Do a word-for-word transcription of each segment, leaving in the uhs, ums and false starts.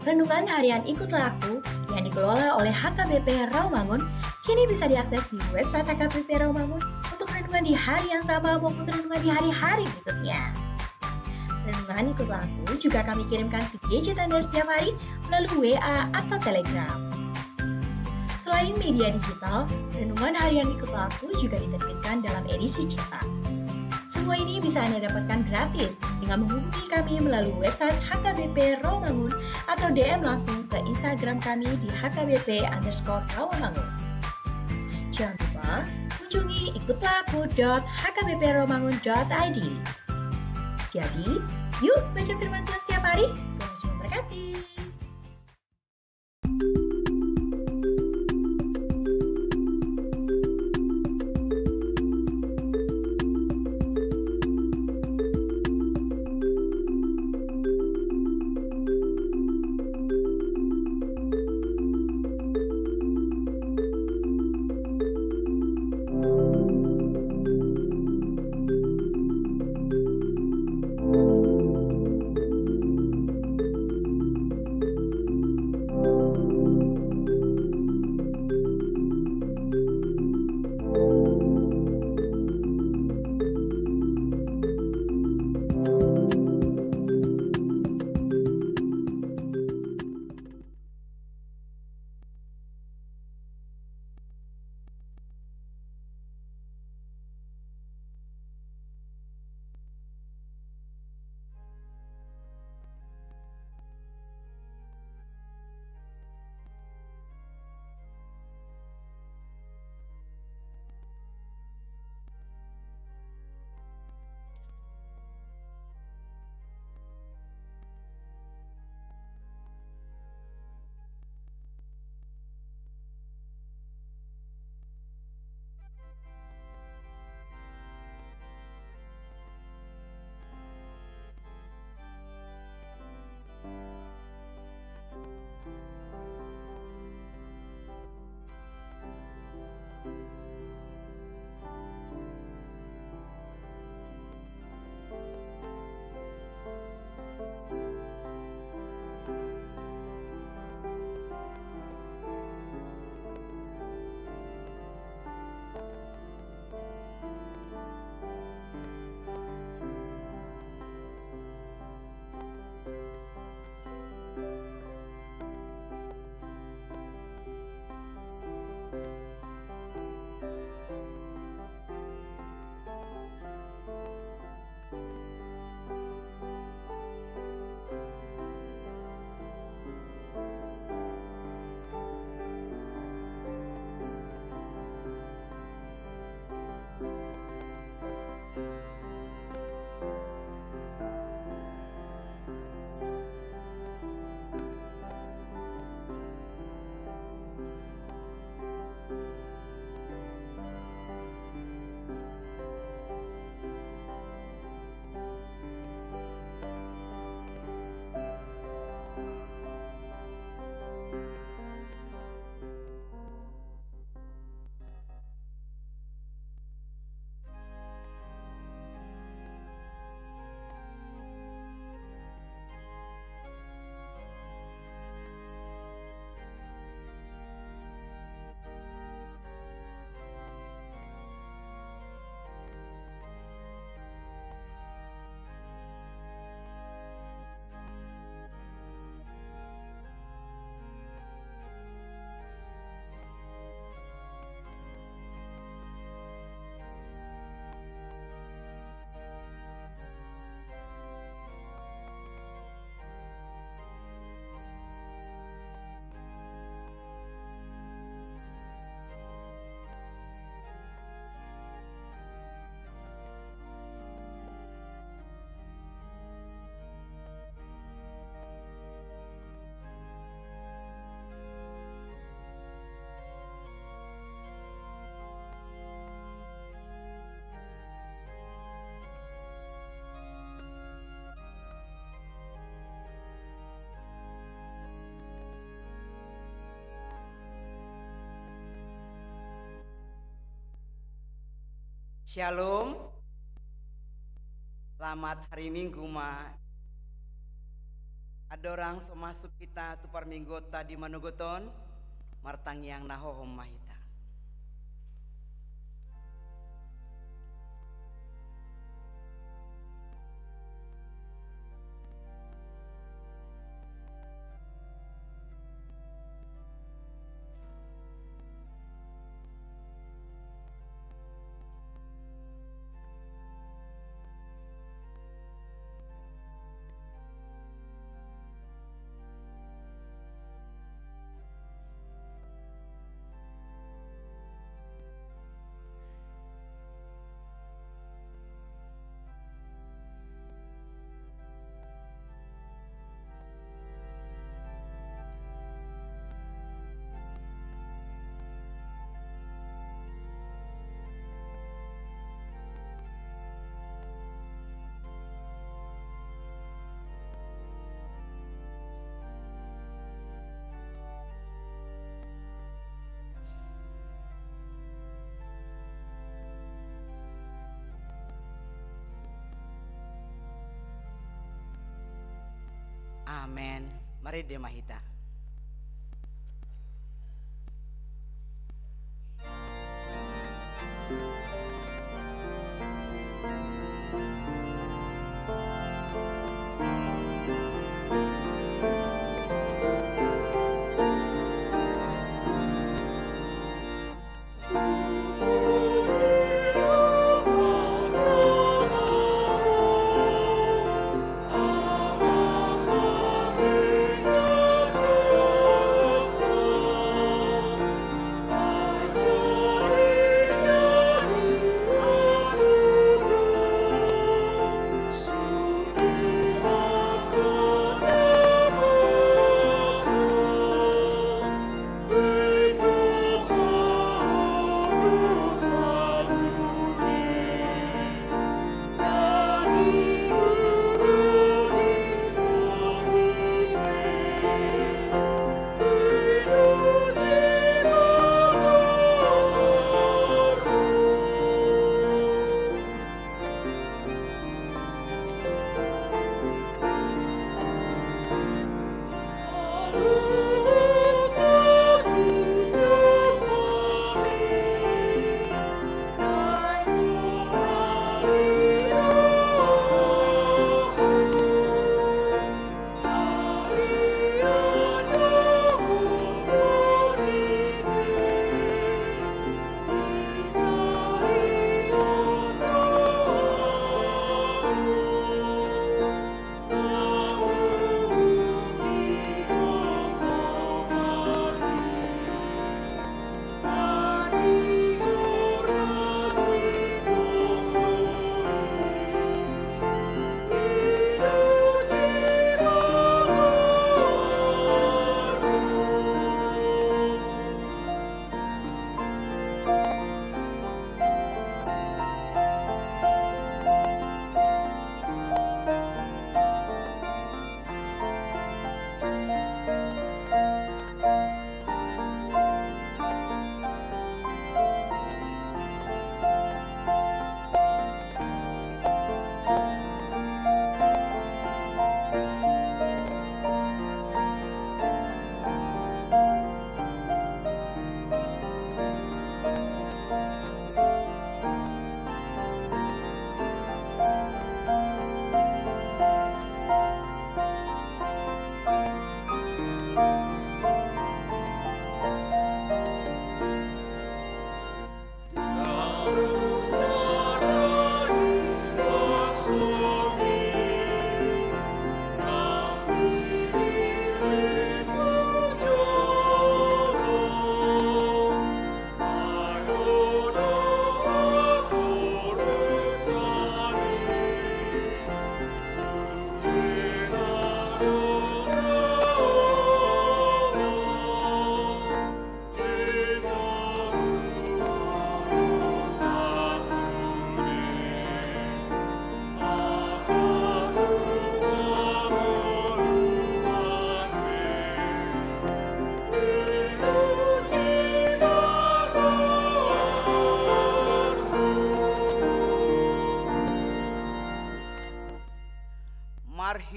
Renungan harian Ikutlah Aku yang dikelola oleh H K B P Rawamangun kini bisa diakses di website H K B P Rawamangun untuk renungan di hari yang sama maupun renungan di hari-hari berikutnya. Renungan Ikutlah Aku juga kami kirimkan ke gadget Anda setiap hari melalui W A atau Telegram. Selain media digital, renungan harian Ikutlah Aku juga diterbitkan dalam edisi cetak. Semua ini bisa Anda dapatkan gratis dengan menghubungi kami melalui website H K B P Rawamangun atau D M langsung ke Instagram kami di H K B P underscore Rawamangun. Jangan lupa kunjungi ikutlah aku dot H K B P rawamangun dot I D. Jadi, yuk baca firman Tuhan setiap hari. Tuhan Yesus memberkati. Shalom. Selamat hari Minggu ma. Andorang so masuk hita tu parmingguonta di manogot on, martangiang na hohom ma hita. Amen. Marende ma hita.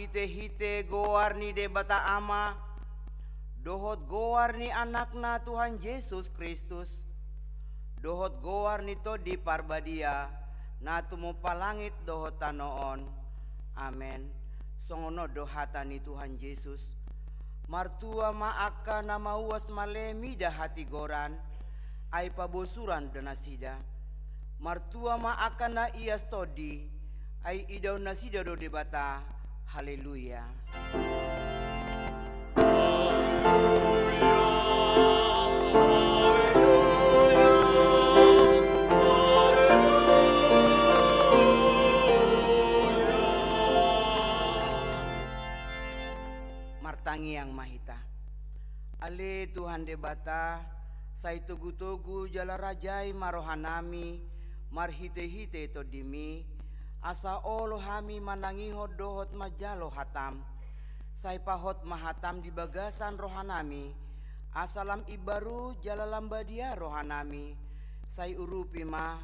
Marhitehite goar ni Debata Ama, dohot goar ni Anakna Tuhan Jesus Kristus, dohot goar ni Tondi Parbadia, na tumompa langit dohot tano on. Amen. Songon on do hata ni Tuhan Jesus: Martua ma angka na mauas male mida hatigoran, ai pabosuran do nasida. Martua ma angka na ias tondi, ai idaon nasida do Debata. Haleluya. Martangiang ma hita. Ale Tuhan Debata, sai togutogu jala rajai ma rohanami marhitehite Tondimi, asa olo hami manangihon dohot manjalo hatam. Sai pahot ma hatam di bagasan rohanami, asa lam imbaru jala lam badia rohanami. Sai urupi ma,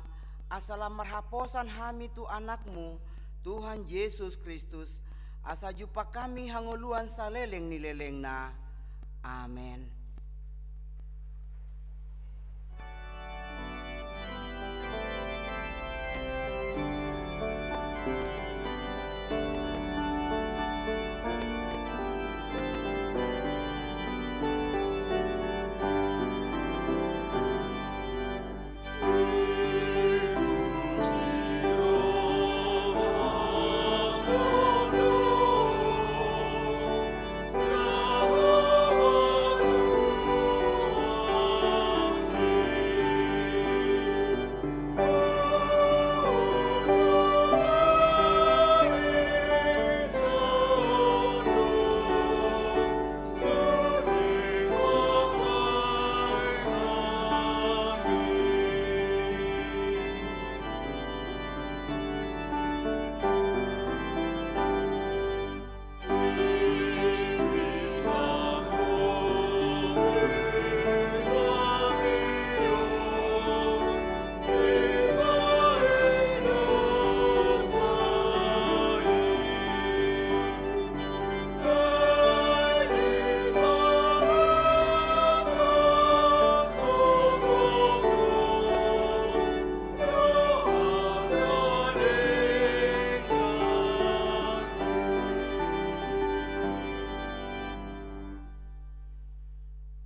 asa lam marhaposan hami tu Anakmu, Tuhan Jesus Kristus, asa jumpang hami hangoluan saleleng ni lelengna. Amen.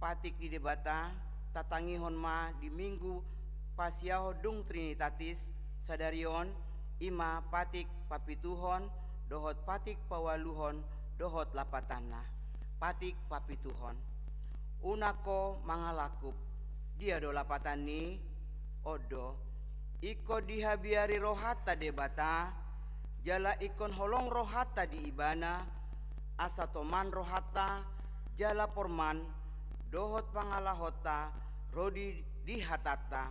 Patik ni Debata, tatangihon ma di Minggu pasiahon dung Trinitatis sadari on, i ma patik papituhon, dohot patik paualuhon, dohot lapatanna. Patik papituhon. Unang ho mangalangkup. Dia do lapatan ni? On do. Ingkon dihabiari rohanta Debata, jala ingkon holong rohanta di Ibana, asa toman rohanta, jala porman, dohot pangalahonta, ro di, di hatanta.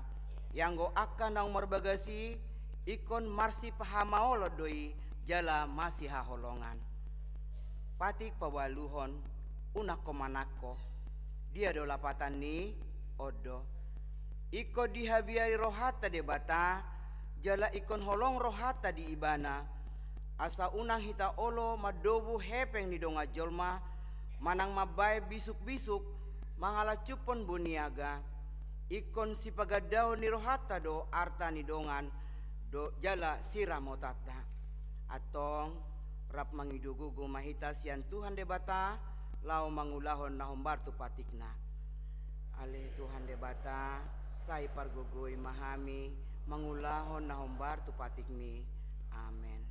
Ianggo angka naung marbagas i, ingkon marsipahamaolon do i, jala masihaholongan. Patik paualuhon, unang ho manangko. Dia do lapatan ni? On do. Ingkon dihabiari rohanta Debata, jala ingkon holong rohanta di Ibana, asa unang hita olo mandobu hepeng ni dongan jolma, manang mambahen bisukbisuk, mangalangkuphon boniaga. Ingkon sipagandaon ni rohanta do arta ni dongan, do jala siramotanta. Antong, rap mangido gogo ma hita sian Tuhan Debata, laho mangulahon na hombar tu patikna. Ale Tuhan Debata, sai pargogoi ma hami mangulahon na hombar tu patikmi. Amen.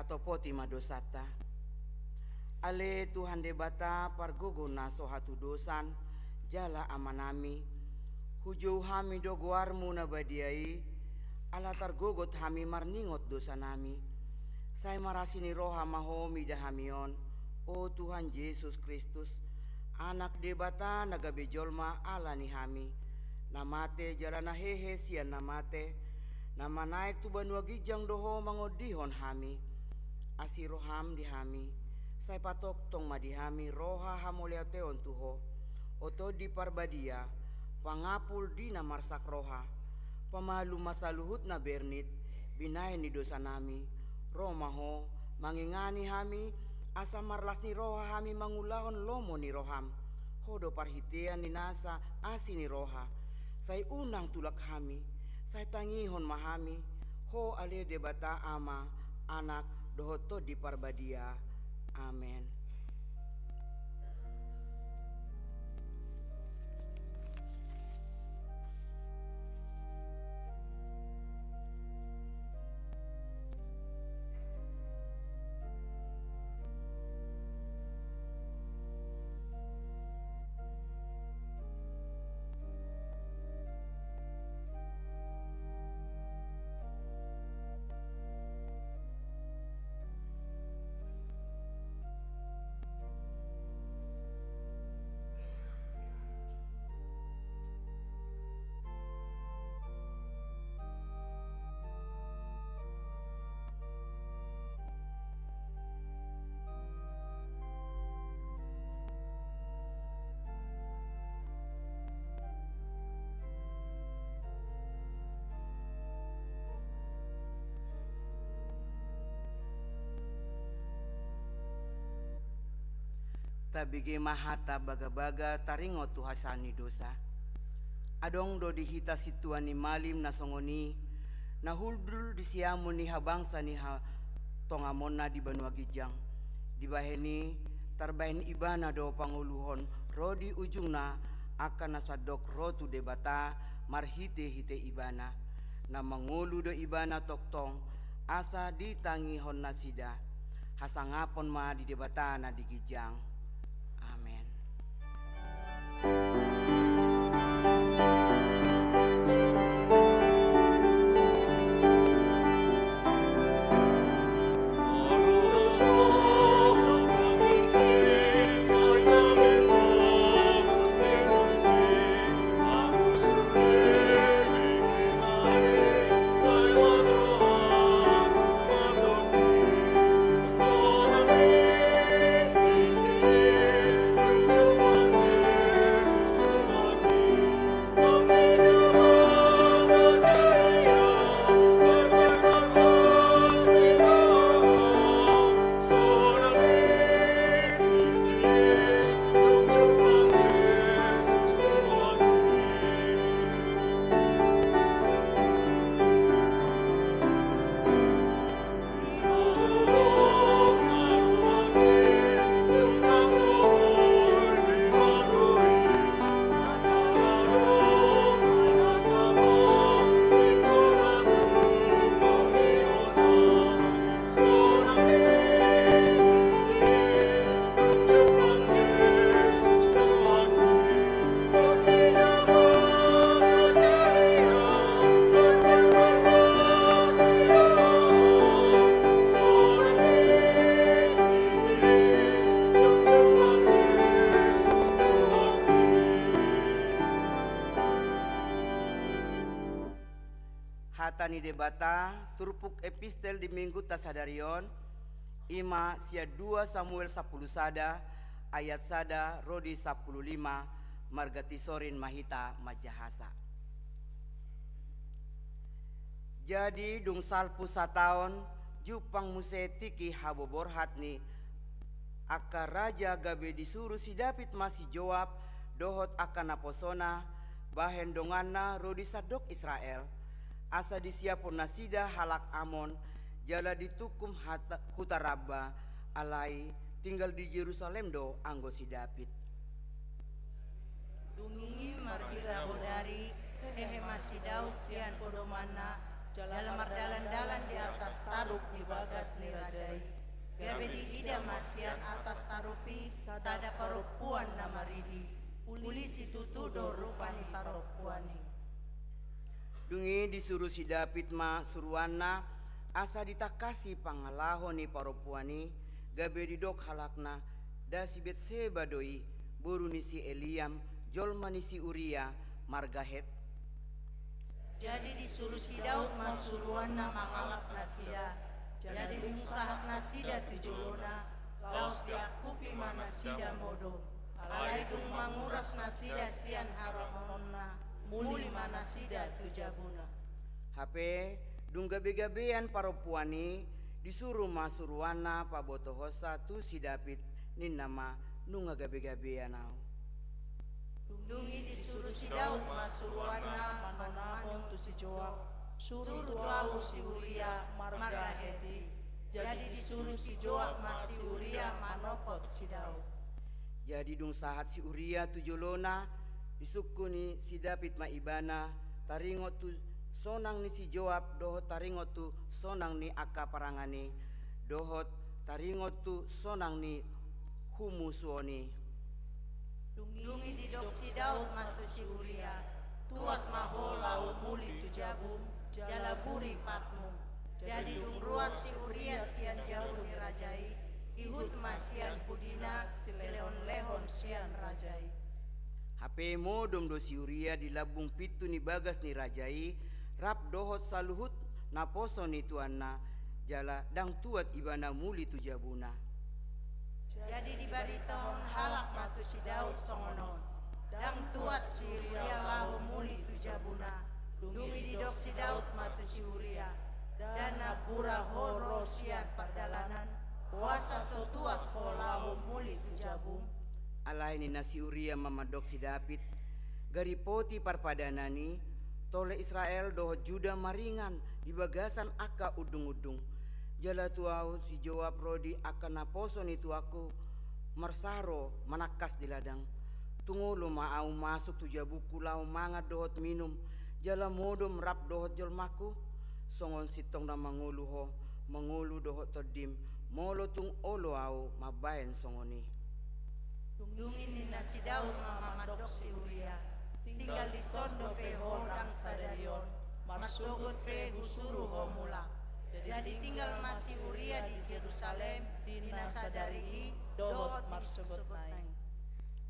Topoti ma dosanta. Ale Tuhan Debata, pargogo na so hatudosan, jala Amanami, hujou hami do goarmu na badia i, ala targogot hami marningot dosanami. Sai marasi ni roha ma Ho mida hami on, o Tuhan Jesus Kristus, Anak Debata na gabe jolma ala ni hami, na mate jala na hehe sian na mate, na manaek tu banua ginjang do Ho mangondihon hami. Asi roham di hami, sai patongtong ma di hami roha hamauliateon tu Ho. O Tondi Parbadia, pangapul di na marsak roha, pamalum ma saluhut na bernit, binahen ni dosanami, ro ma Ho, mangingani hami, asa marlas ni roha hami mangulahon lomo ni roham. Ho do parhitean ni nasa asi ni roha. Sai unang tulak hami, sai tangihon ma hami, Ho ale Debata Ama, Anak, dohot Tondi Parbadia. Amen. Tabege ma hata bagabaga taringot tu hasesaan ni dosa. Adong do di hita sintua ni malim na songon i, na hundul di siamun ni habangsa ni hatongamonna di banua ginjang. Dibahen i, tarbahen ibana do pangoluhon ro di ujungna angka na sandok ro tu Debata marhitehite ibana. Na mangolu do ibana tongtong, asa ditangihon nasida. Hasangapon ma di Debata na di ginjang. Amen. Hata ni Debata, turpuk epistel di minggunta sadari on, i ma sian dua Samuel sampulu sada, ayat sada ro di sampulu lima, marga tisorin ma hita manjahasa. Jadi, dung salpu sataon, jumpang muse tingki haboborhat ni angka raja gabe disuru si Daud ma si Joab dohot angka naposona bahen donganna ro di sandok Israel, asa disiaphon nasida halak Amon, jala ditungkum hata-, huta Rabba, alai tinggal di Jerusalem do anggo si Daud. Dung i marhira bodari, hehe ma si Daud sian podomanna, jala mardalan-dalan di atas taruk di bagas ni raja i. Gabe diida ma sian atas tarupi sada parompuan na maridi, uli situtu do rupa ni parompuan i. Dung i disuru si David ma suruanna, asa ditangkasi pangalaho ni parompuan i, gabe didok halakna, nda si Betseba do i, boru ni si Eliam, jolma ni si Uria, marga Het. Jadi disuru si Daud ma suruanna mangalap nasida. Jadi dung sahat nasida tu jolona, laos diangkupi ma nasida modom. Alai dung manguras nasida sian haranonna, muli ma nasida tu jabuna. Hape, dung gabe-gabean parompuan i, disuru ma suruanna pabotohonsa tu si David, ninna ma, nunga gabe-gabean ahu. Dung i disuru si Daud ma suruanna manonangkon tu si Joab, suru tu ahu si Uria marga Het i. Jadi disuru si Joab ma si Uria manopot si Daud. Jadi dung sahat si Uria tu jolona, disungkun ni si David ma ibana, taringot tu sonang ni si Joab, dohot taringot tu sonang ni angka parangan i, dohot taringot tu sonang ni humusuon i. Dung i didok si Daud ma tu si Uria, tuat ma ho laho muli tu jabum, jala buri patmum. Jadi dung ruar si Uria sian jabu ni raja i, ihut ma sian pudina silehon-lehon sian raja i. Hape modom do si Uria di lambung pintu ni bagas ni raja i, rap dohot saluhut naposo ni tuanna, jala ndang tuat ibana muli tu jabuna. Jadi dibaritahon halak ma tu si Daud songon on, ndang tuat si Uria laho muli tu jabuna. Dung i didok si Daud ma tu si Uria, nda na bura ho ro sian pardalanan, boasa so tuat ho laho muli tu jabum? Alai ninna si Uria ma mandok si David, garipoti parpadanan i, tole Israel dohot Juda maringan di bagasan angka undung-undung. Jala tu ahu si Joab ro di angka naposo ni tuanku marsaro manangkas di ladang. Tung olo ma ahu masuk tu jabungku laho mangan dohot minum, jala modom rap dohot jolmangku? Songon sintong na mangolu ho, mangolu dohot tondim, molo tung olo ahu mambahen songon i. Dung i ninna si Daud ma mandok si Uria, tinggal dison dope ho ndang sadari on, marsogot pe husuru ho mulak. Jadi tinggal ma si Uria di Jerusalem, di na sadari i dohot marsogotna i.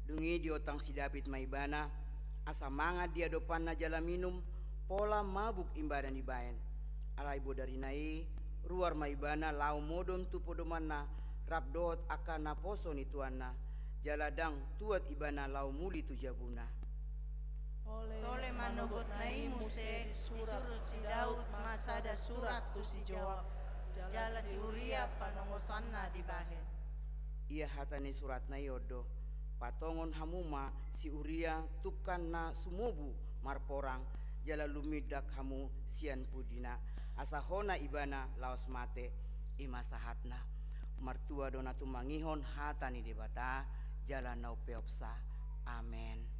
Dung i diotang si David ma ibana, asa mangan di adopanna jala minum, pola mabuk ibana dibahen. Alai bodarina i, ruar ma ibana laho modom tu podomanna, rap dohot angka naposo ni tuanna, jala ndang tuat ibana laho muli tu jabuna. Tole manogotna i muse disuru si Daud ma sada surat tu si Joab, jala si Uria panongosanna dibahen. Ia hata ni suratna i on do, patongon hamu ma si Uria tungkan na sumobu marporang, jala lumindak hamu sian pudina, asa hona ibana laos mate. I ma sahatna. Martua do na tumangihon hata ni Debata, jala na umpeopsa. Amen.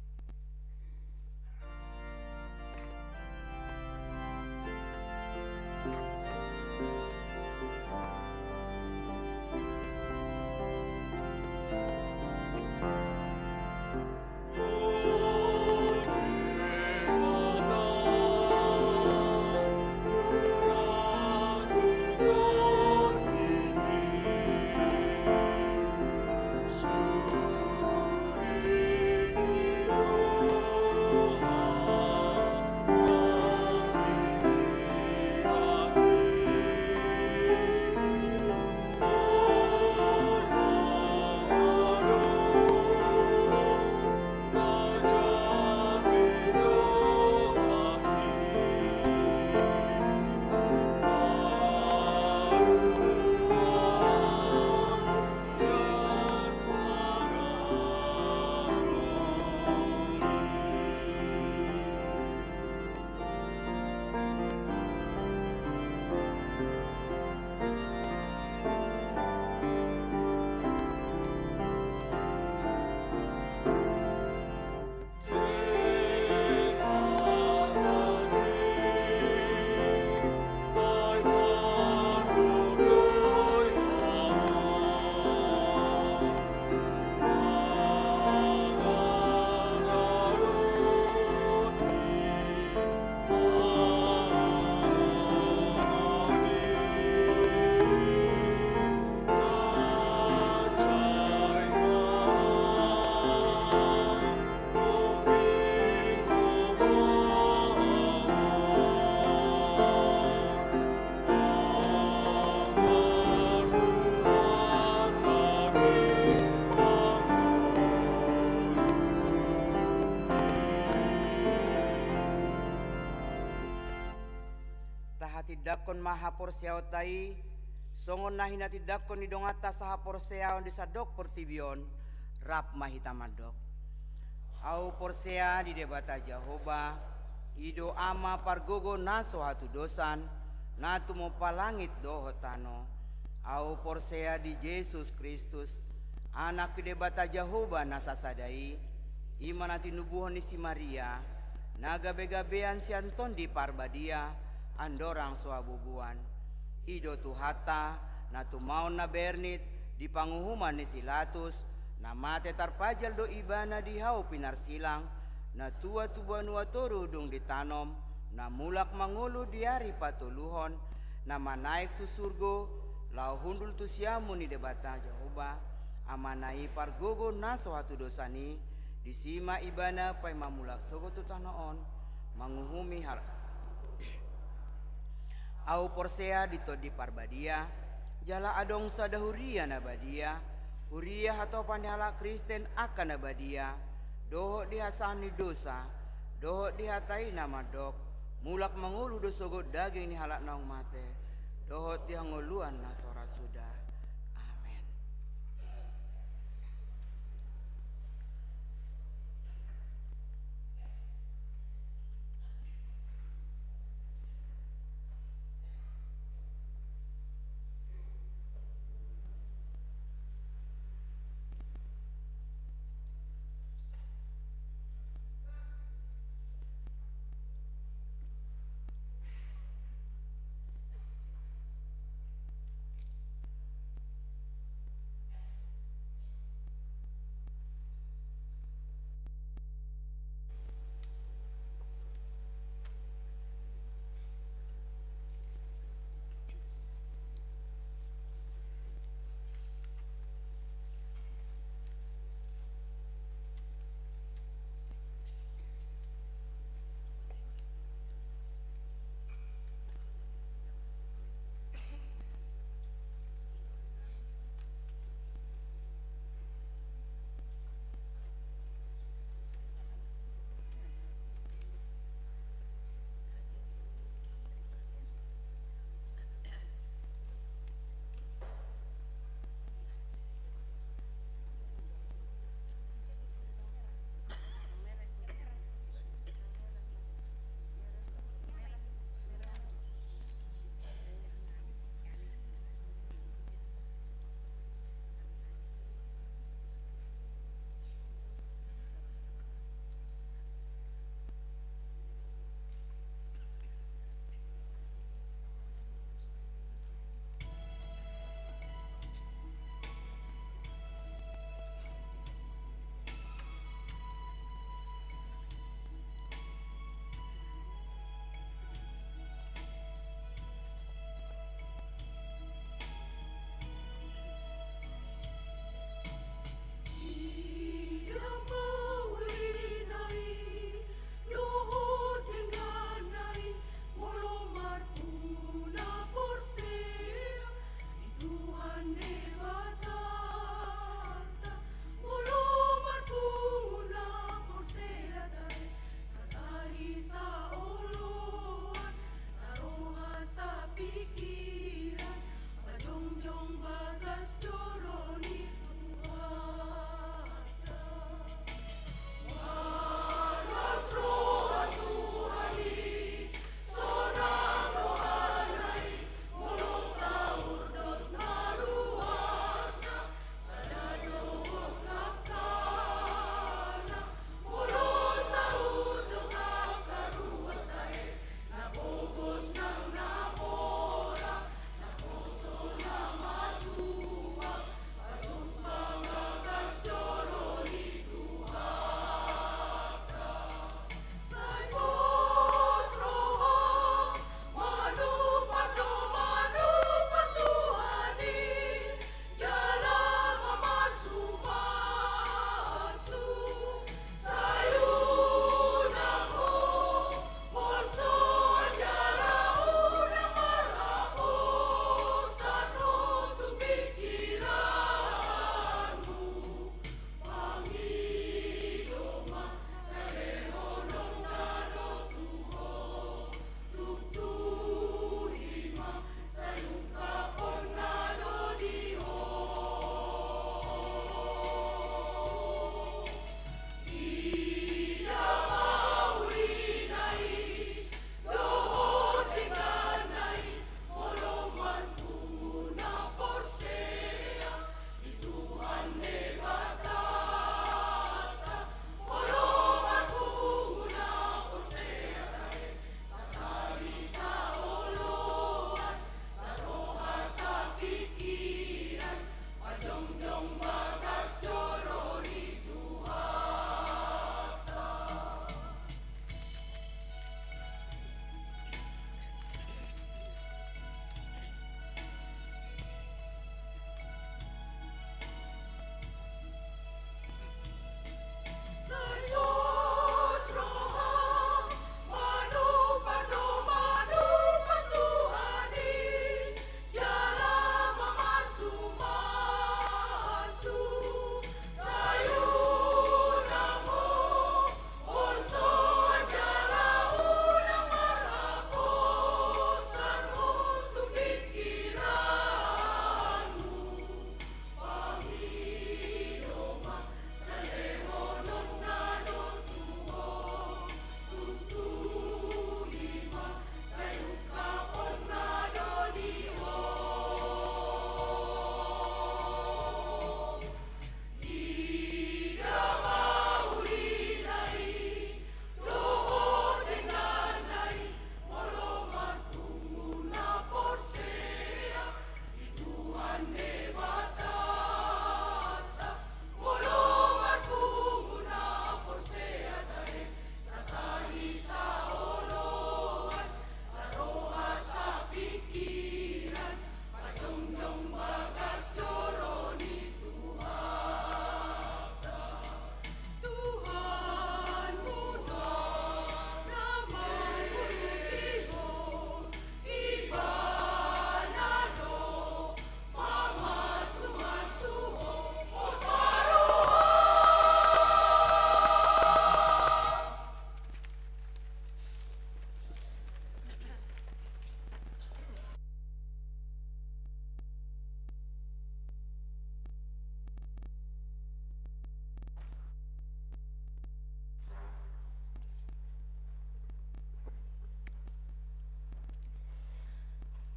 Tindanghon ma haporseaonta i, songon na hinatindangkon ni donganta sahaporseaon di sandok portibi on, rap ma hita mandok. Ahu porsea di Debata Jahowa, i do Ama pargogo na so hatudosan, na tumompa langit dohot tano. Ahu porsea di Jesus Kristus, Anak ni Debata Jahowa na sasada i, i ma na tinubuhon ni si Maria, na gabegabean sian Tondi Parbadia, andorang so habubuan. I do Tuhanta, na tumaon na bernit di panguhuman ni si Latus, na mate tarpajal do Ibana di hau pinarsilang, na tua tu banua toru dung ditanom, na mulak mangolu di ari patoluhon, na manaek tu surgo, laho hundul tu siamun ni Debata Jahowa, Amana i pargogo na so hatudosan i, disi ma Ibana paima mulak sogot tu tano on, manguhumi hal- Ahu porsea di Tondi Parbadia, jala adong sada huria na badia, huria hatopan ni halak Kristen angka na badia, dohot di hasesaan ni dosa, dohot di hata i na mandok, mulak mangolu do sogot daging ni halak naung mate, dohot di hangoluan na so ra suda. Amen.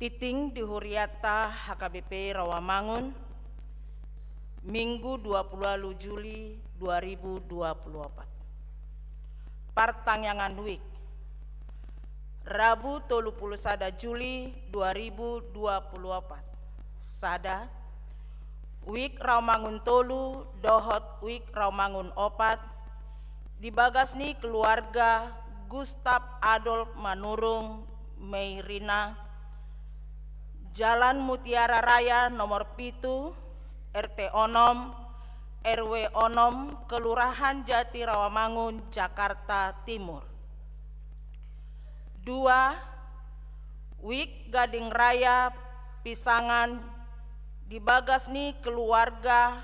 Tingting di hurianta H K B P Rawamangun, Minggu dua puluh walu Juli dua ribu dua puluh opat. Partangiangan wijk. Rabu tolu puluh sada Juli dua ribu dua puluh opat. Sada, wijk Rawamangun tolu dohot wijk Rawamangun opat, di bagas ni keluarga Gustav Adolf Manurung Meirina, Jalan Mutiara Raya nomor pitu, R T onom, R W onom, Kelurahan Jati Rawamangun, Jakarta Timur. Dua, wijk Gading Raya Pisangan, di bagas ni keluarga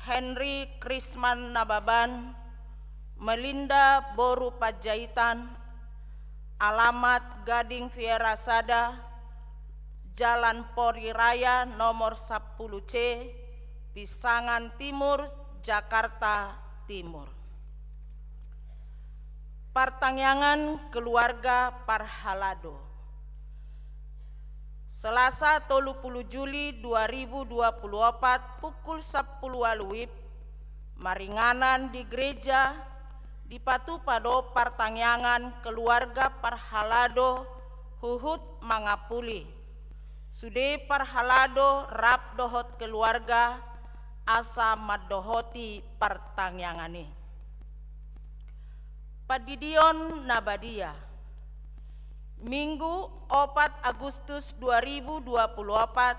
Henry Krisman Nababan, Melinda boru Panjaitan, alamat Gading Viera sada, Jalan Pori Raya nomor sampulu C, Pisangan Timur, Jakarta Timur. Partangiangan keluarga parhalado. Selasa tolu puluh Juli dua ribu dua puluh opat pukul sampulu walu wib, maringanan di gereja, dipatupa do partangiangan keluarga parhalado huhut mangapuli. Sude parhalado rap dohot keluarga asa mandohoti partangiangan i. Pandidion na badia. Minggu opat Agustus dua ribu dua puluh opat,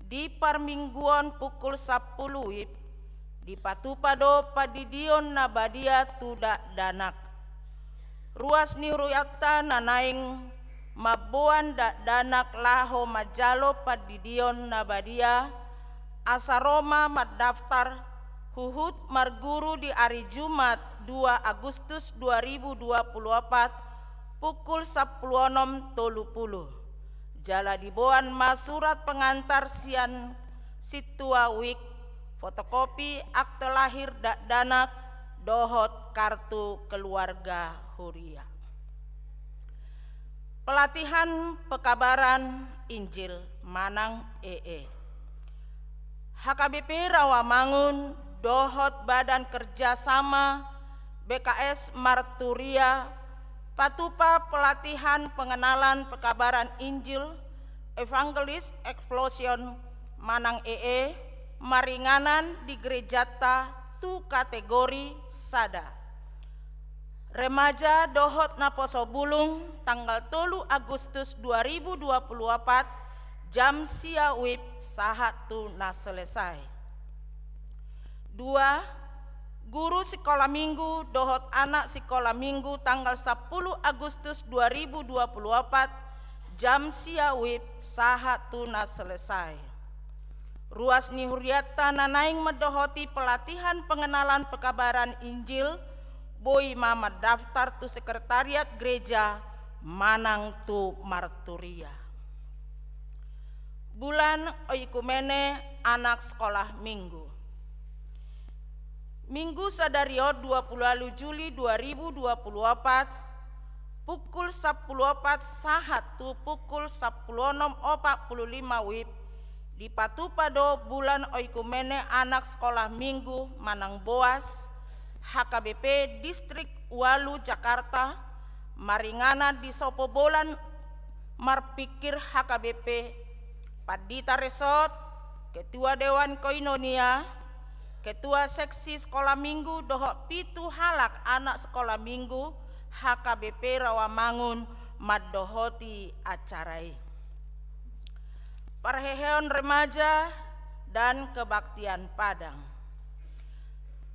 di parmingguon pukul sampulu wib, dipatupa do pandidion na badia tu dakdanak. Ruas ni hurianta na naeng mamboan dakdanak laho manjalo pandidion na badia, asa ro ma mandaftar huhut marguru di ari Jumat dua Agustus dua ribu dua puluh opat pukul sampulu onom tolu puluh. Jala diboan ma surat pengantar sian sintua wijk, fotokopi akte lahir dakdanak, dohot kartu keluarga huria. Pelatihan pekabaran Injil manang E E. H K B P Rawamangun dohot Badan Kerjasama B K S Marturia patupa pelatihan pengenalan pekabaran Injil, Evangelist Explosion manang E E, maringanan di gerejanta tu kategori sada. Remaja dohot naposo bulung, tanggal tolu Agustus dua ribu dua puluh opat, jam sia wib sahat tu na selesai. Dua, guru sikola minggu dohot anak sikola minggu, tanggal sampulu Agustus dua ribu dua puluh opat, jam sia wib sahat tu na selesai. Ruas ni hurianta na naeng mandohoti pelatihan pengenalan pekabaran Injil, boi ma mandaftar tu sekretariat gereja manang tu Marturia. Bulan Oikumene anak sekolah minggu. Minggu sadari on, dua puluh walu Juli dua ribu dua puluh opat, pukul sampulu opat sahat tu pukul sampulu onom opat pulu lima wib, dipatupa do Bulan Oikumene anak sekolah minggu manang BOAS, H K B P Distrik Walu Jakarta, maringanan di sopo bolan marpikir H K B P, Pandita Resort, Ketua Dewan Koinonia, Ketua Seksi Sekolah Minggu dohot pitu halak anak sekolah minggu H K B P Rawamangun mandohoti acara i. Parheheon remaja dan kebaktian Padang.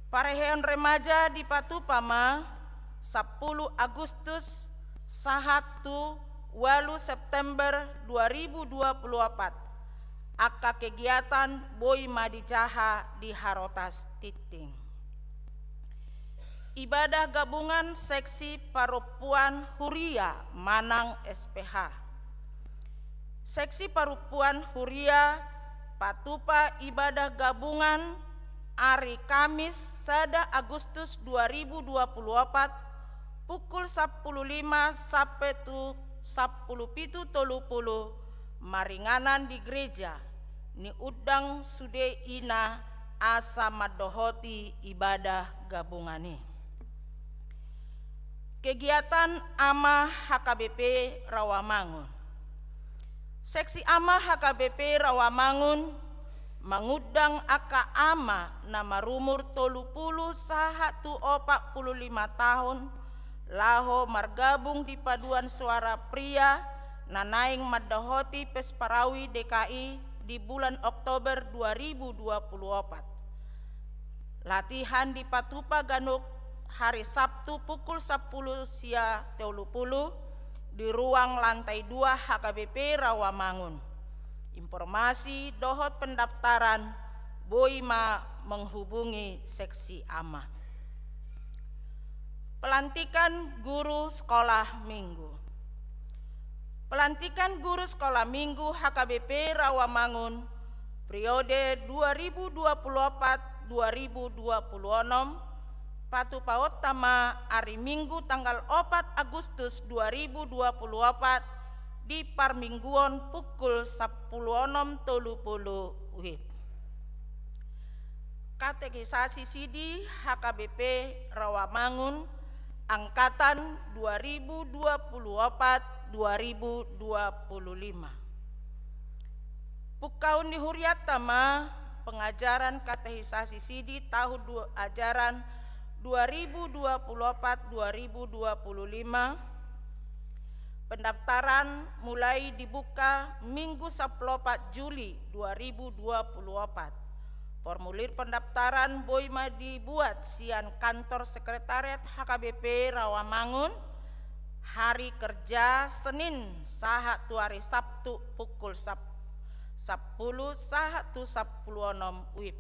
Parheheon remaja dipatupa ma sampulu Agustus sahat tu walu September dua ribu dua puluh opat. Angka kegiatan boi ma dijaha di Harotas Tingting. Ibadah gabungan seksi parompuan huria manang S P H. Seksi parompuan huria patupa ibadah gabungan ari Kamis sada Agustus dua ribu dua puluh opat pukul sampulu lima sampe tu sampulu pitu tolu pulu maringanan di gereja, niundang sude ina asa mandohoti ibadah gabungan i. Kegiatan Ama H K B P Rawamangun. Seksi Ama H K B P Rawamangun mangundang angka ama na marumur tolu pulu sahat tu opat pulu lima taon laho margabung di paduan suara pria na naeng mandohoti Pesparawi D K I di bulan Oktober dua ribu dua pulu opat. Latihan dipatupa ganup hari Sabtu pukul sampulu sia tolu pulu di ruang lantai dua H K B P Rawamangun. Informasi dohot pendaftaran boi ma menghubungi seksi ama. Pelantikan guru sekolah minggu. Pelantikan guru sekolah minggu H K B P Rawamangun periode dua ribu dua puluh opat dua ribu dua puluh enam, patupaonta ma ari Minggu tanggal opat Agustus dua ribu dua puluh opat di parmingguon pukul sampulu onom tolu pulu W I B. Katekisasi sidi H K B P Rawamangun angkatan dua ribu dua puluh opat dua ribu dua puluh lima. Pungkaon ni hurianta ma pengajaran katekisasi sidi tahun du-, ajaran dua ribu dua puluh opat dua ribu dua puluh lima. Pendaftaran mulai dibuka Minggu sampulu opat Juli dua ribu dua puluh opat. Formulir pendaftaran boi ma dibuat sian kantor sekretariat H K B P Rawamangun, hari kerja Senin sahat tu hari Sabtu pukul sap-, sampulu sahat tu sampulu onom W I B.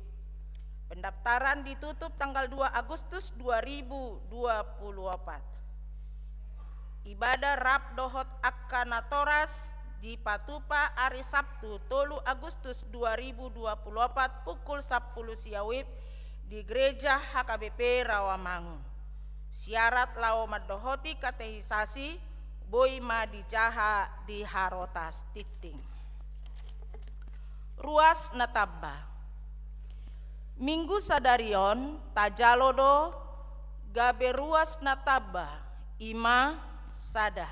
Pendaftaran ditutup tanggal dua Agustus dua ribu dua puluh opat. Ibadah rap dohot angka natoras dipatupa ari Sabtu tolu Agustus dua ribu dua puluh opat pukul sampulu sia W I B di Gereja H K B P Rawamangun. Syarat laho mandohoti katekisasi boi ma dijaha di harotas tinting. Ruas na tamba. Minggu sadari on tajalo do gabe ruas na tamba, i ma sada.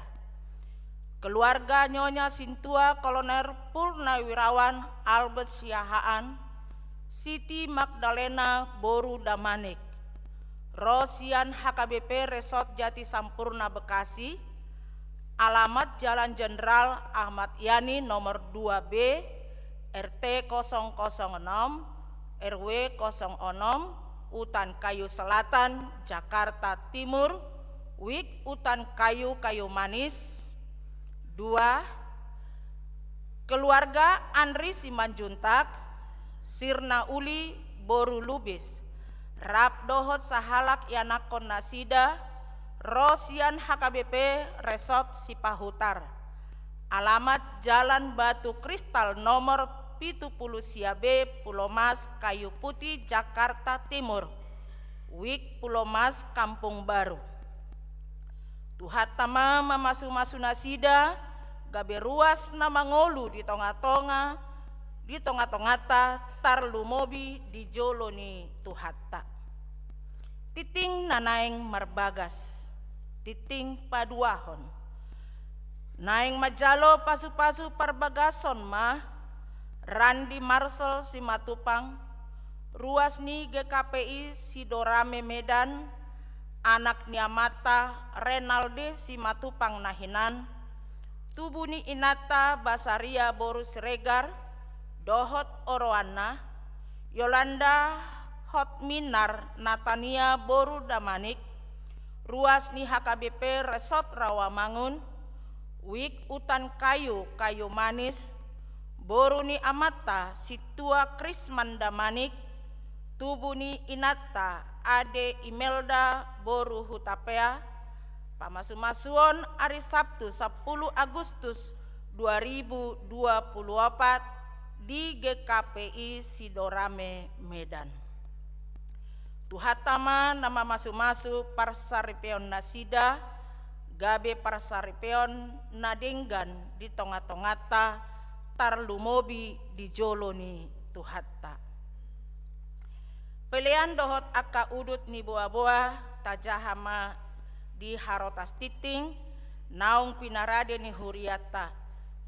Keluarga Nyonya Sintua Kolonel Purnawirawan Albert Siahaan, Siti Magdalena boru Damanik, ro sian H K B P Resort Jatisampurna Bekasi, alamat Jalan Jenderal Ahmad Yani nomor dua B, R T kosong kosong enam, R W kosong enam, Utan Kayu Selatan, Jakarta Timur, W I B Utan Kayu, Kayu Manis. Dua, keluarga Andri Simanjuntak, Sirna Uli boru Lubis, rap dohot sahalak ianakhon nasida, ro sian H K B P Resort Sipahutar. Alamat Jalan Batu Kristal nomor pitu pulu sia B, Pulomas, Kayu Putih, Jakarta Timur. W I B Pulomas, Kampung Baru. Tuhanta ma mamasumasu nasida, gabe ruas na mangolu di tongatonga, di tongatonganta, tarlumobi di jolo ni Tuhanta. Tinting na naeng marbagas, tinting paduahon. Naeng manjalo pasupasu parbagason ma Randi Marsol Simatupang, ruas ni G K P I Sidorame Medan, anak ni amanta Renaldi Simatupang na hinan, tubu ni inanta Basaria boru Siregar, dohot oroanna, Yolanda Hotminar Natania boru Damanik, ruas ni H K B P Resort Rawamangun, W I B Utan Kayu, Kayu Manis, boru ni amanta Sintua Krisman Damanik, tubu ni inanta Ade Imelda boru Hutapea, pamasumasuon ari Sabtu sampulu Agustus dua ribu dua puluh opat di G K P I Sidorame Medan. Tuhanta ma na mamasumasu parsaripeon nasida, gabe parsaripeon na denggan di tonga-tonganta, tarlumobi di jolo ni Tuhanta. Pelean dohot angka udut ni boa-boa tajaha ma di harotas tingting, naung pinarade ni hurianta,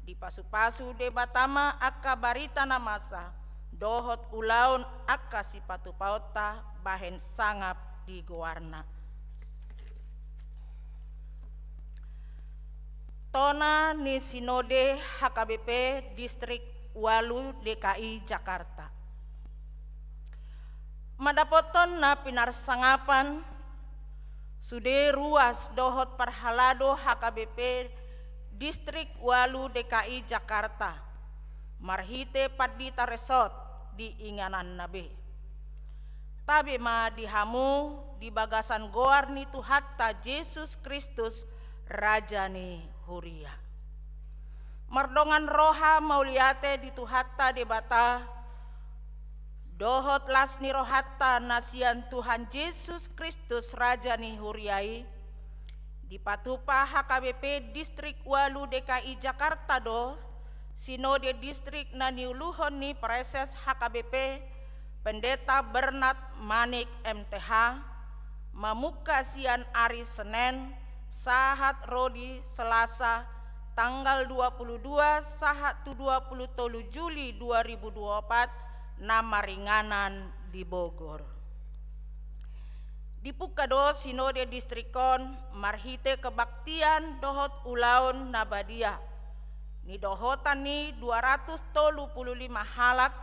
dipasu-pasu Debata ma angka barita na masa, dohot ulaon angka sipatupaonta bahen sangap di goarna. Tona ni Sinode H K B P Distrik ualu D K I Jakarta. Mandapothon na pinarsangapan sude ruas dohot parhalado H K B P Distrik ualu D K I Jakarta, marhite pandita resort di ingananna be. Tabe ma di hamu di bagasan goar ni Tuhanta Jesus Kristus, Raja ni Huria. Mardongan roha mauliate di Tuhanta Debata, dohot las ni rohanta na sian Tuhan Jesus Kristus, Raja ni Huria i, dipatupa H K B P Distrik ualu D K I Jakarta do Sinode Distrik na niuluhon ni Praeses H K B P, Pendeta Bernard Manik M T H, mamungka sian ari Senen sahat ro di Selasa, tanggal dua puluh dua sahat tu dua puluh tolu Juli dua ribu dua puluh opat, na maringanan di Bogor. Dipungka do Sinode Distrik on marhite kebaktian dohot ulaon na badia, nidohotan ni dua ratus tolu puluh lima halak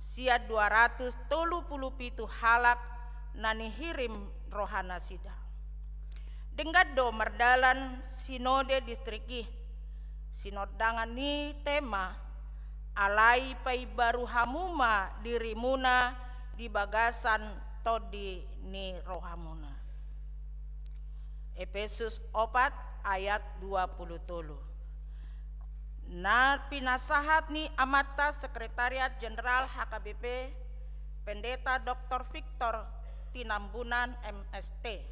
sian dua ratus tolu puluh pitu halak na nihirim rohanasida. Denggan do mardalan Sinode Distrik i, sinondangan ni tema, alai paimbaru hamu ma dirimuna di bagasan tondi ni rohamuna. Epesus opat ayat dua puluh tolu. Na pinasahat ni Amanta Sekretariat Jenderal H K B P, Pendeta Doktor Victor Tinambunan M S T,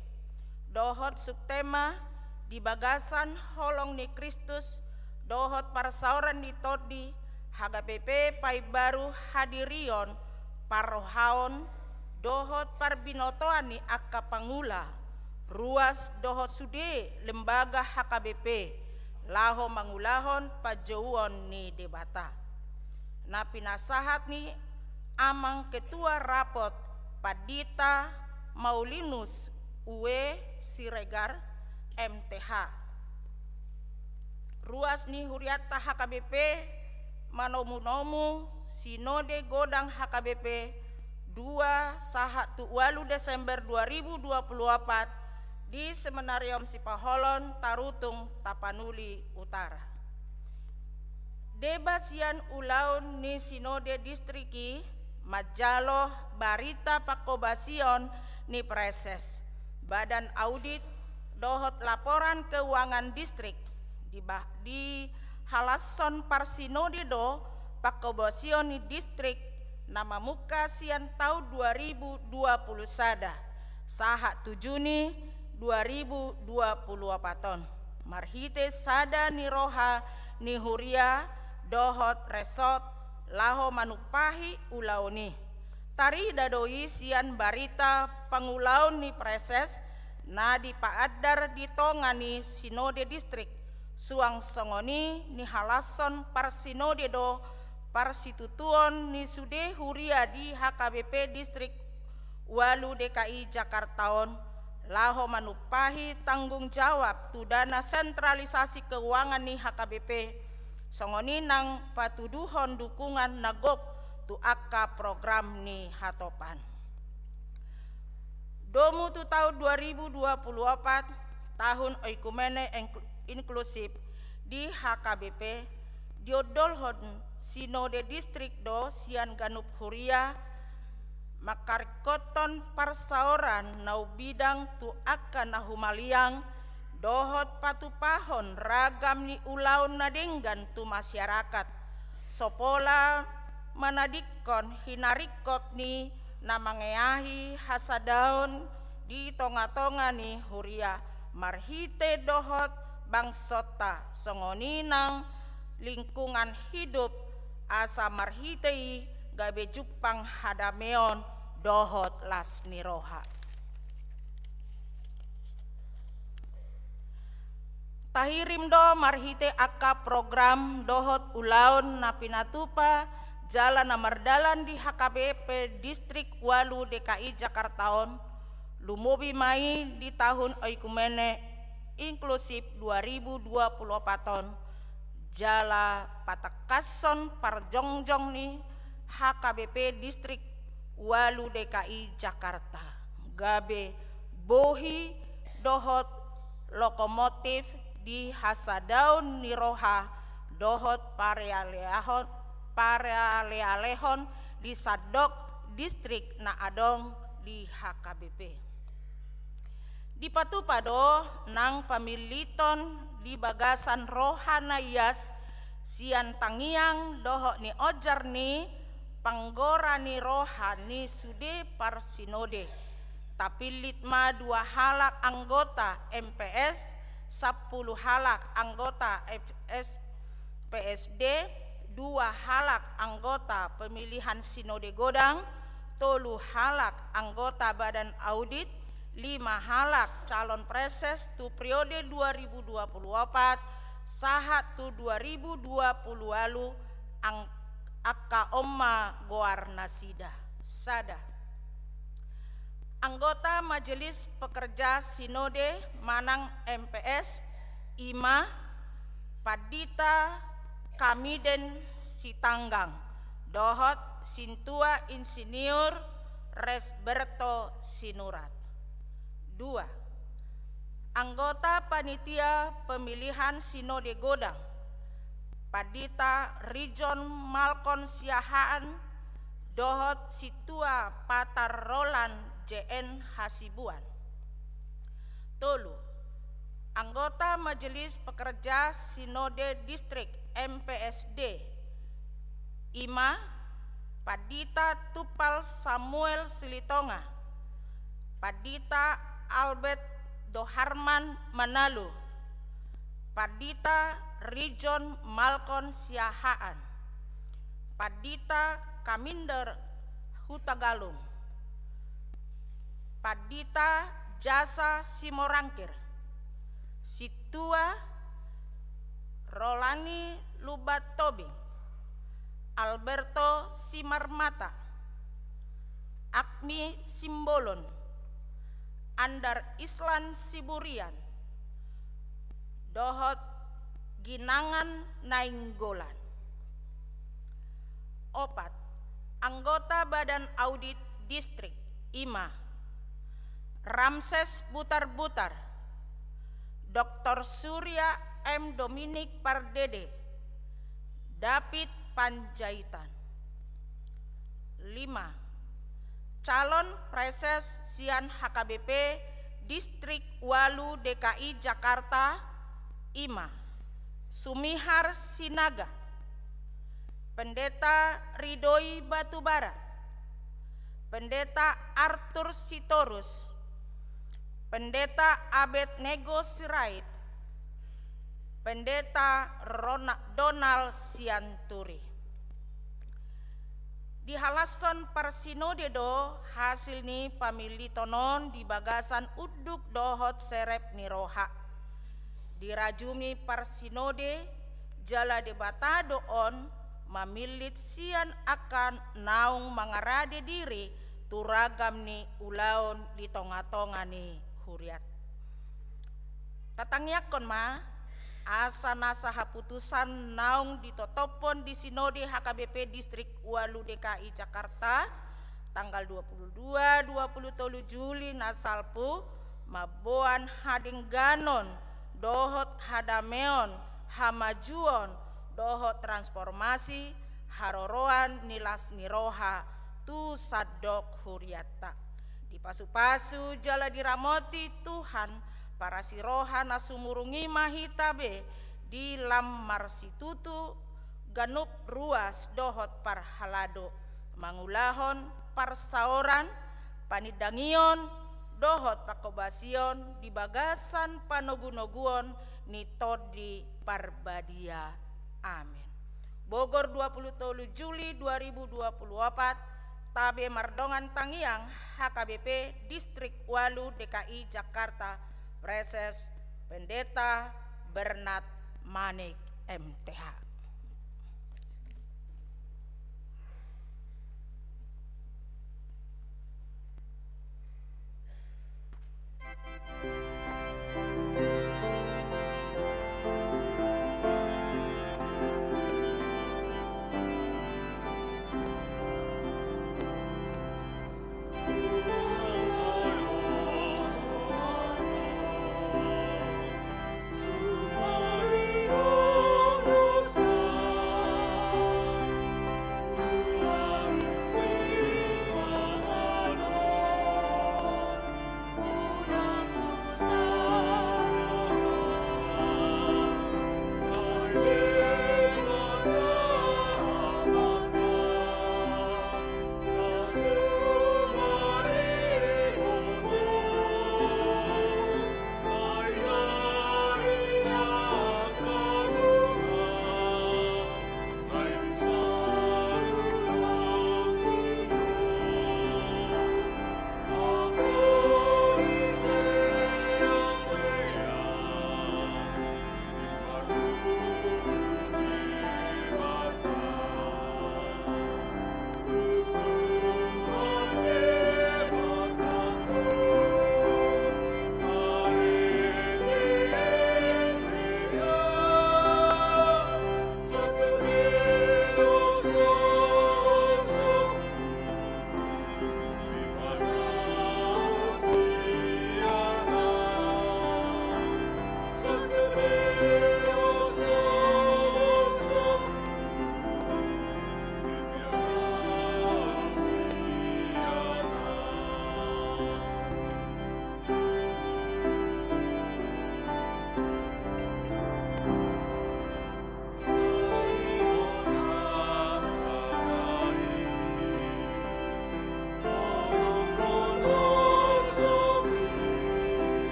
dohot subtema di bagasan holong ni Kristus dohot parsaoran ni tondi, H K B P paimbaru hadirion, parrohaon, dohot parbinotoan ni angka pangula, ruas dohot sude lembaga H K B P, laho mangulahon panjouon ni Debata. Na pinasahat ni Amang Ketua Rapot, Pandita Maulinus W Siregar, M T H. Ruas ni hurianta H K B P manomu-nomu Sinode Godang H K B P dua sahat tu ualu Desember dua ribu dua puluh opat di Seminarium Sipaholon, Tarutung, Tapanuli Utara. Deba sian ulaon ni Sinode Distrik i manjalo barita pangkobasion ni Praeses, Badan Audit, dohot laporan keuangan distrik. Di ba-, dihalashon parsinode do pangkobasion ni distrik na mamungka sian taon dua ribu dua puluh sada sahat tu Juni dua ribu dua puluh opat on, marhite sada ni roha ni huria dohot resort laho manumpahi ulaon i. Tarida do i sian barita pangulaon ni Praeses na dipaandar di tonga ni Sinode Distrik, suang songon i nihalashon parsinode do parsitutuon ni sude huria di H K B P Distrik ualu D K I Jakarta on, laho manumpahi tanggung jawab tu dana sentralisasi keuangan ni H K B P, songon i nang patuduhon dukungan na gok tu angka program ni hatopan. Domu tu taon dua ribu dua puluh opat, tahun oikumene inkl-, inklusif di H K B P, diondolhon Sinode Distrik do sian ganup huria, mangkaringkothon parsaoran na umbidang tu angka na humaliang, dohot patupahon ragam ni ulaon na denggan tu masyarakat, so pola manadingkon hinaringkot ni na mangeahi hasadaon di tonga-tonga ni huria, marhite dohot bangsonta, songon i nang lingkungan hidup, asa marhite i gabe jumpang hadameon dohot las ni roha. Tahirim do marhite angka program dohot ulaon na pinatupa jala na mardalan di H K B P Distrik ualu D K I Jakarta on, lumobi ma i di tahun oikumene inklusif dua ribu dua puluh opat on, jala patangkashon parjongjong ni H K B P Distrik ualu D K I Jakarta gabe bohi dohot lokomotif di hasadaon ni roha dohot parealeahon, parealealehon di sandok distrik na adong di H K B P. Dipatupa do nang pamilliton di bagasan roha na ias sian tangiang dohot niojar ni panggora ni roha ni sude parsinode. Tapillit ma dua halak anggota M P S, sampulu halak anggota F S P S D, dua halak anggota pemilihan sinode godang, tolu halak anggota badan audit, lima halak calon preses tu periode dua ribu dua puluh opat sahat tu dua ribu dua puluh ualu, ang-, angka on ma goar nasida. Sada. Anggota Majelis Pekerja Sinode manang M P S, i ma Pandita Kamiden Sitanggang dohot Sintua Insinyur Resberto Sinurat. Dua. Anggota Panitia Pemilihan Sinode Godang, Pandita Rijon Malkon Siahaan dohot Sintua Patar Roland J N Hasibuan. Tolu. Anggota Majelis Pekerja Sinode Distrik M P S D, i ma Pandita Tumpal Samuel Silitonga, Pandita Albert Doharman Manalu, Pandita Rijon Malkon Siahaan, Pandita Kaminder Hutagalung, Pandita Jasa Simorangkir, Sintua Rolani Lumban Tobing, Alberto Simarmata, Agmi Simbolon, Andar Islan Siburian, dohot Ginangan Nainggolan. Opat. Anggota Badan Audit Distrik, i ma Ramses Butarbutar, Doktor Surya M Dominik Pardede, David Panjaitan. Lima. Calon preses sian H K B P Distrik ualu D K I Jakarta, i ma Sumihar Sinaga, Pendeta Ridoi Batubara, Pendeta Arthur Sitorus, Pendeta Abednego Sirait, Pendeta Rona-, Donald Sianturi. Dihalashon parsinode do hasil ni pamilliton on di bagasan unduk dohot serep ni roha. Dirajumi parsinode jala Debata do on mamillit sian angka naung mangarade diri tu ragam ni ulaon di tonga-tonga ni huriat. Tatangiangkon ma, asa nasa haputusan naung ditotophon di Sinode H K B P Distrik ualu D K I Jakarta, tanggal dua puluh dua, dua puluh tolu Juli na salpu, mamboan hadengganon dohot hadameon, hamajuon dohot transformasi haroroan ni las ni roha tu sandok huriatta. Dipasupasu jala diramoti Tuhan parasi roha na sumurung i ma hita be di lam marsitutu ganup ruas dohot parhalado, mangulahon parsaoran, panindangion dohot panghobasion di bagasan panogunoguon ni Tondi Parbadia. Amin. Bogor, dua puluh tolu Juli dua ribu dua puluh opat, tabe mardongan tangiang H K B P Distrik Ualu D K I Jakarta, Praeses Pendeta Bernard Manik, M T H.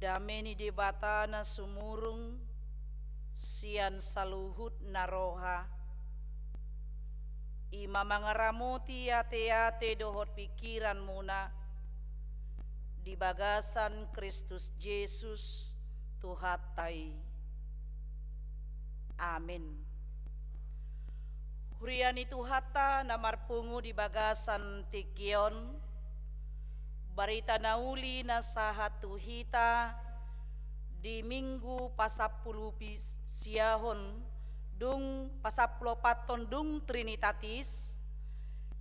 Dame ni Debata na sumurung sian saluhut na roha, i ma mangaramoti ateate dohot pingkiranmuna di bagasan Kristus Jesus Tuhanta i. Amin. Huria ni Tuhanta na marpungu di bagasan tingki on, barita na uli na sahat tu hita di Minggu pasampulu pi-, siahon dung pasampulu opat on dung Trinitatis,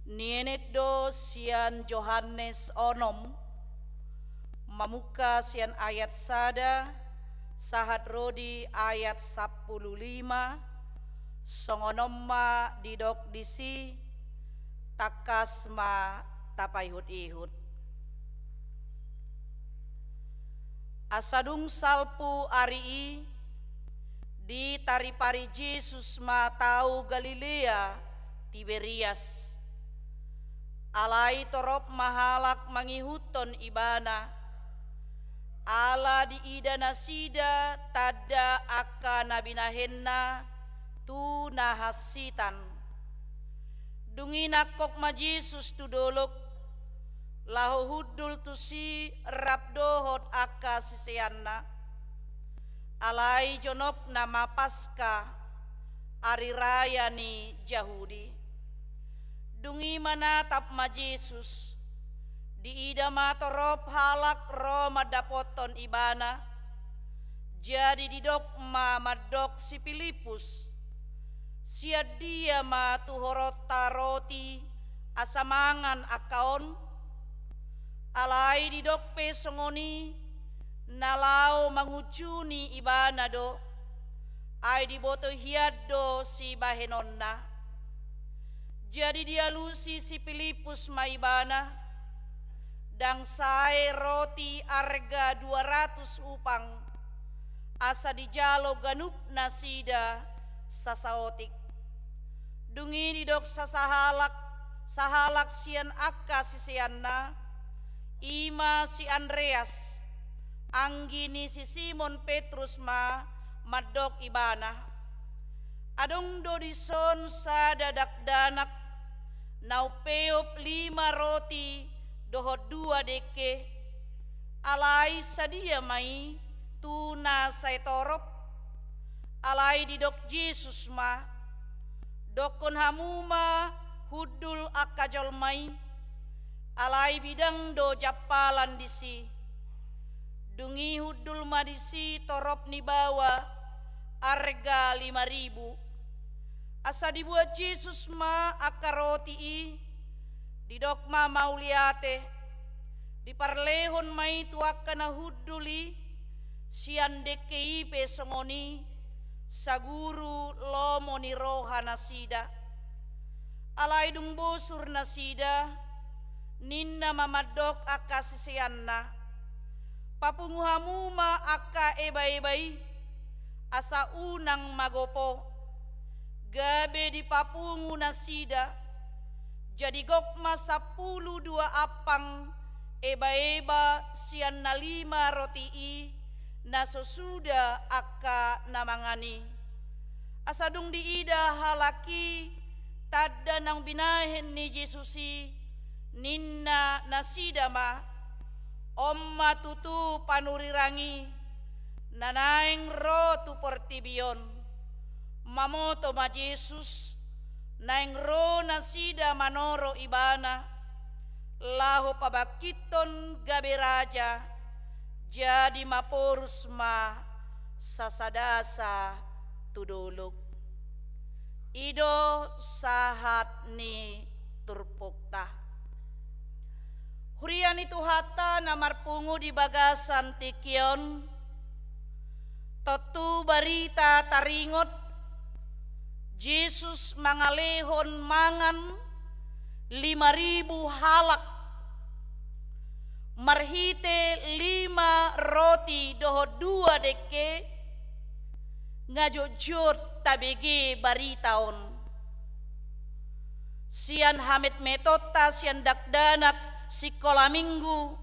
nienet do sian Johannes onom, mamungka sian ayat sada sahat ro di ayat sampulu lima, songon on ma didok disi, tangkas ma tapaihut-ihut. Asa dung salpu ari i, ditaripari Jesus ma tau Galilea, Tiberias. Alai torop ma halak mangihuthon Ibana, ala diida nasida tanda angka na binahenNa tu na hansitan. Dung i nangkok ma Jesus tu dolok, laho hundul tusi rap dohot angka siseanNa. Alai jonokna ma Paska, ari raya ni Jahudi. Dung i manatap ma Jesus, diida ma torop halak ro mandapothon Ibana. Jadi didok ma mandok si Pilippus, sian dia ma tuhoronta roti asa mangan angka on? Alai didok pe songon i, na laho mangunjuni Ibana do, ai diboto hian do sibahenonna. Jadi dialusi si Pilippus ma Ibana, ndang sae roti arga dua ratus upang, asa dijalo ganup nasida sasaotik. Dung i didok sa-, sahalak, sahalak sian angka siseanNa, i ma si Andreas, anggi ni si Simon Petrus ma mandok Ibana, adong do dison sada dakdanak na umpeop lima roti dohot dua dengke, alai sadia ma i tu na sai torop? Alai didok Jesus ma, dokkon hamu ma hundul angka jolma i, alai bidang do jampalan disi. Dung i hundul ma disi torop ni baoa arga lima ribu. Asa dibuat Jesus ma angka roti i, didok ma mauliate, diparlehon ma i tu angka na hundul i, sian dengke i pe songon i, saguru lomo ni roha nasida. Alai dung bosur nasida, ninna ma mandok angka siseanna, papungu hamu ma angka ebaeba i, asa unang magopo. Gabe dipapungu nasida, jadi gok ma sampulu dua ampang ebaeba sian na lima roti i, na so suda angka na mangan i. Asa dung diida halak i tanda naung binahen ni Jesus i, ninna nasida ma, on ma tutu panurirang i, na naeng ro tu portibi on. Mamoto ma Jesus, naeng ro nasida manoro Ibana, laho pabangkithon gabe raja, jadi maporus ma sasadasa tu dolok. I do sahat ni turpukta. Huria ni Tuhanta na marpungu di bagasan tingki on, tontu barita taringot, Jesus mangalehon mangan lima ribu halak marhite lima roti dohot dua dengke, nga jotjot tabege barita on. Sian hametmetonta sian dakdanak sikola minggu,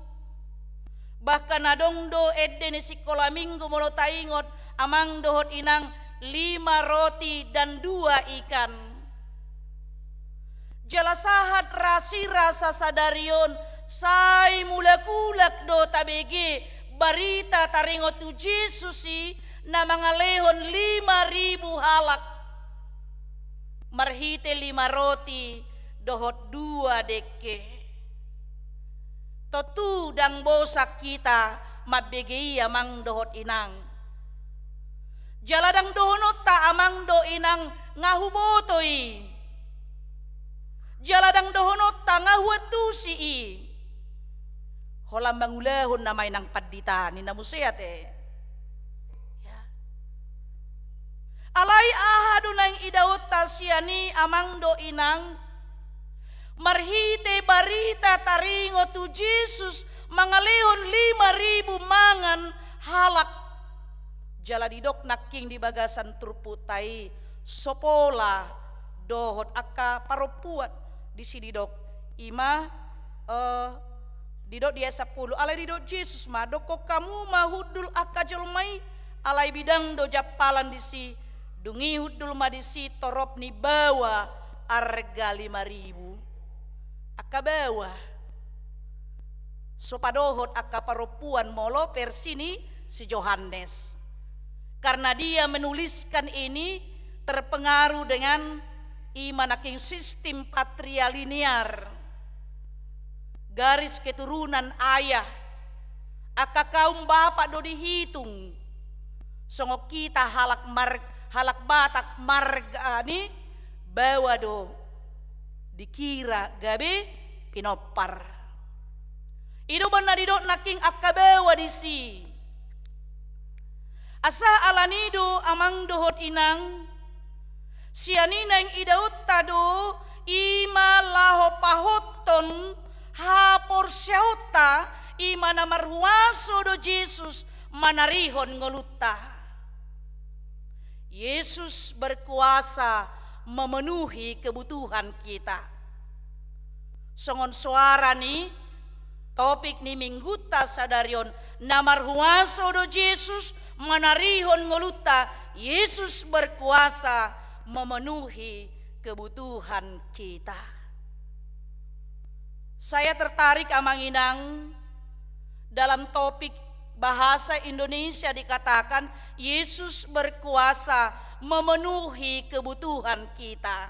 Bahkan adong do ende ni sikola minggu molo taingot amang dohot inang, lima roti dan dua ikan. Jala sahat rasirasa sadari on, sai mulak-ulak do tabege barita taringot tu Jesus i na mangalehon lima ribu halak marhite lima roti dohot dua dengke. Tontu ndang bosan hita mambege i amang dohot inang. Jala ndang dohononta amang dohot inang nga huboto i. Jala ndang dohononta nga huantusi i. Holan mangulahon nama inang pandita ninna muse ate. Ya. Alai aha do naeng idaonta sian i amang dohot inang? Marhite barita taringot tu Jesus mangalehon lima ribu mangan halak. Jala didok nangkin di bagasan turpukta i, so pola dohot angka parompuan. Disi didok, ima, eh, didok di ayat sampulu, alai didok Jesus ma, dokkon hamu ma hundul angka jolma i, alai bidang do jampalan disi. Dung i hundul ma disi torop ni baoa arga lima ribu. Angka baoa. So padohot angka parompuan molo versi ni si Johannes. Karena dia menuliskan ini terpengaruh dengan ima nangkin sistem patrilinear. Garis keturunan ayah. Angka kaum bapak do dihitung. Songon hita halak mar-, halak Batak marga ni baoa do dikira gabe pinompar. I do umbahen na didok nangkin angka baoa disi. Asa alani do amang dohot inang, sian i naeng idaonta do ima laho pahothon haporseaonta, ima na marhuaso do Jesus manarihon ngolunta. Yesus berkuasa memenuhi kebutuhan kita. Songon soara ni topik ni minggunta sadari on, na marhuaso do Jesus manarihon ngolunta, Yesus berkuasa memenuhi kebutuhan kita. Saya tertarik amang inang dalam topik bahasa Indonesia dikatakan Yesus berkuasa memenuhi kebutuhan kita.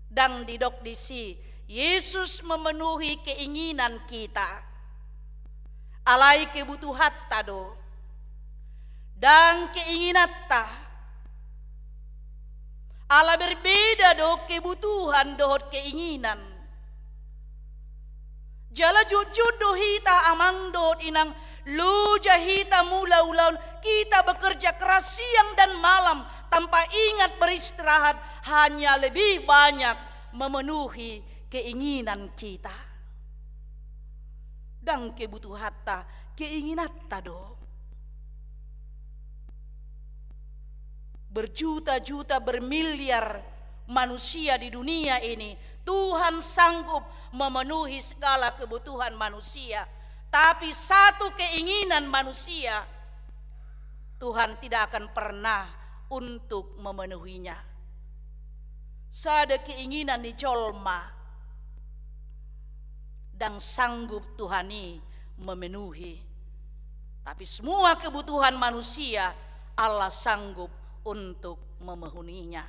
Ndang didok disi, Yesus memenuhi keinginan kita. Alai kebutuhanta do. Ndang keinginanta. Ala berbeda do kebutuhan dohot keinginan. Jala jujur do hita amang dohot inang, loja hita mula ulaon, kita bekerja keras siang dan malam tanpa ingat beristirahat, hanya lebih banyak memenuhi keinginan kita. Ndang kebutuhanta, keinginanta do. Berjuta-juta, bermiliar manusia di dunia ini, Tuhan sanggup memenuhi segala kebutuhan manusia. Tapi satu keinginan manusia, Tuhan tidak akan pernah untuk memenuhinya. Sada keinginan ni jolma, ndang sanggup Tuhan i memenuhi. Tapi semua kebutuhan manusia, Allah sanggup untuk memenuhinya.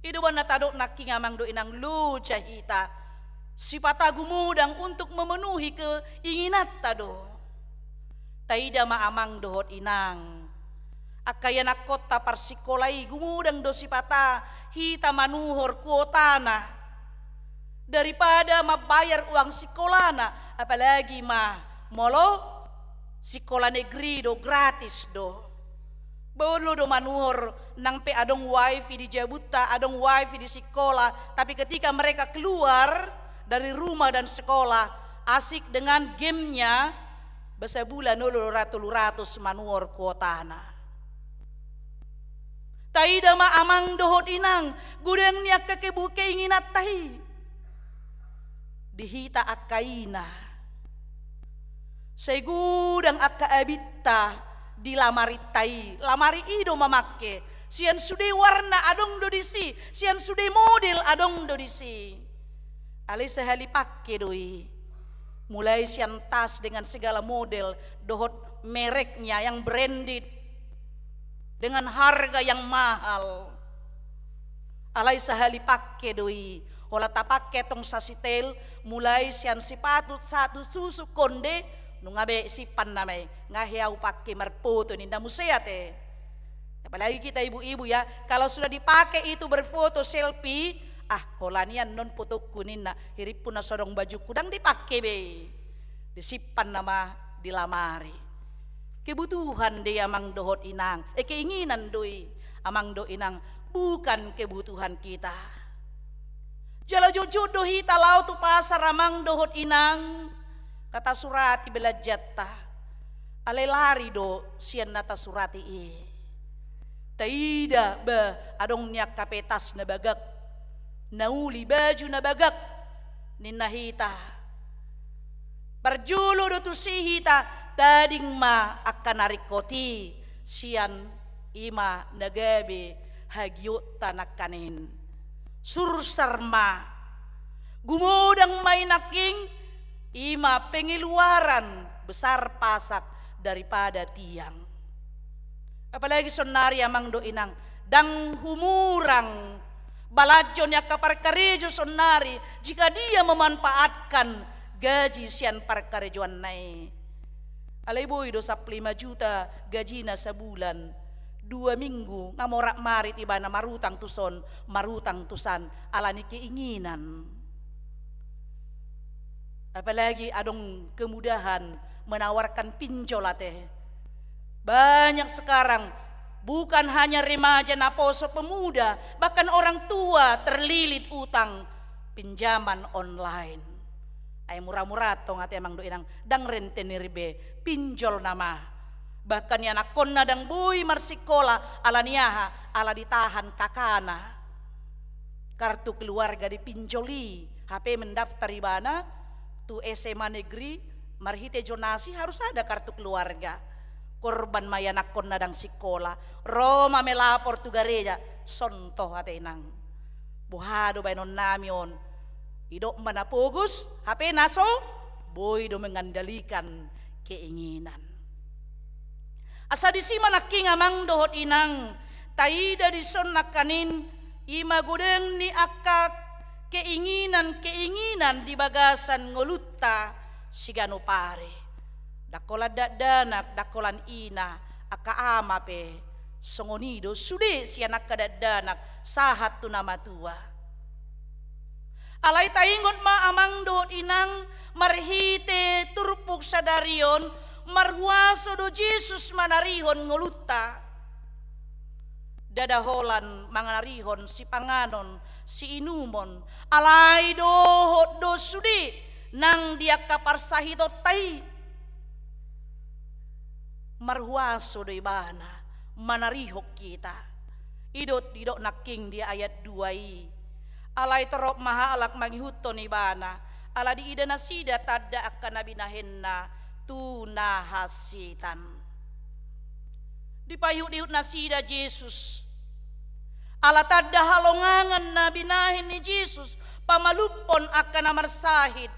I do umbahen na tadok nangkin amang dohot inang, loja hita, sipata gumodang untuk memenuhi keinginanta do. Taida ma amang dohot inang. Angka ianakkonta parsikola i gumodang do sipata hita manuhor kuotana. Daripada mambayar uang sikolana, apalagi ma molo sikola negeri do, gratis do. Bolo do manuhor nang pe adong wifi di jabunta, adong wifi di sikola, tapi ketika mereka keluar dari rumah dan sekolah, asik dengan gamenya, ba sabulan olo ra tolu ratus manuhor kuotana. Taida ma amang dohot inang, godang ni angka kebu-, keinginanta i. Di hita angka ina. Sai godang angka abinta di lamarinta i, lamari i do mamangke. Sian sude warna adong do disi, sian sude model adong do disi. Alai sahali pangke do i. Mulai sian tas dengan segala model, dohot mereknya yang branded, dengan harga yang mahal. Alai sahali pangke do i. Holan tapangke tong sasitel, mulai sian sipatu, satu susuk, konde, nunga be simpan nama i. Nga hea hupangke marfoto ninna muse ate. Apalagi kita ibu-ibu ya, kalau sudah dipakai itu berfoto selfie, ah, holan i annon fotongku ninna, hirimpu na so adong bajungku, ndang dipangke be. Disimpan nama di lamari. Kebutuhan do i amang dohot inang, eh, keinginan do i amang dohot inang, bukan kebutuhan kita. Jala jotjot do hita laho tu pasar amang dohot inang, nga tasurati belanjanta. Alai lari do sian na tasurati i. Taida, bah, adong nian hape tas na bagak, na uli, baju na bagak, ninna hita. Parjolo do tusi hita, tading ma angka na ringkot i, sian i ma na gabe hagiotta nangkaning. Sursar ma. Gumodang ma i nangkin, i ma pengeluaran besar pasak daripada tiang. Apalagi sonnari amang dohot inang, ndang humurang balanjo ni angka parkarejo sonnari, jika dia memanfaatkan gaji sian parkarejoanna i. Alai boi do sampulu lima juta gajina sabulan, dua minggu nga morat marit ibana marutang tuson, marutang tusan, alani keinginan. Apalagi adong kemudahan menawarkan pinjol ate. Banyak sekarang, bukan hanya remaja, naposo, pemuda, bahkan orang tua terlilit utang pinjaman online. Ai mura-mura tong ate amang dohot inang, ndang rentenir be, pinjol nama. Bahkan ianakkonna ndang boi marsikola, alani aha, ala ditahan kakana. Kartu keluarga dipinjoli, hape mendaftar ibana tu S M A negeri, marhite zonasi harus ada kartu keluarga. Korban ma ianakkonna ndang sikola, ro ma melapor tu gareja, sontoh ate inang. Boha do baenonnami on. Idok ma na pogos, hape na so boi do mengandalikan keinginan. Asa disi ma nangkin amang dohot inang, taida dison nangkaning, i ma godang ni angka keinginan-keinginan di bagasan ngolunta siganup ari. Ndang holan dakdanak, ndang holan ina, angka ama pe songon i do, sude sian angka dakdanak sahat tu na matua. Alai taingot ma amang dohot inang, marhite turpuk sadari on, marhuaso do Jesus manarihon ngolunta. Ndada holan manarihon sipanganon, siinumon, alai dohot do sude nang di angka parsahitonta i. Marhuaso do ibana manarihon hita. I do didok nangkin di ayat dua i. Alai torop ma halak mangihuthon ibana, ala diida nasida tanda angka na binahenna tu na hansitan. Dipaihut-ihut nasida Jesus. Ala tanda halongangan na binahen ni Jesus, pamalumhon angka na marsahit.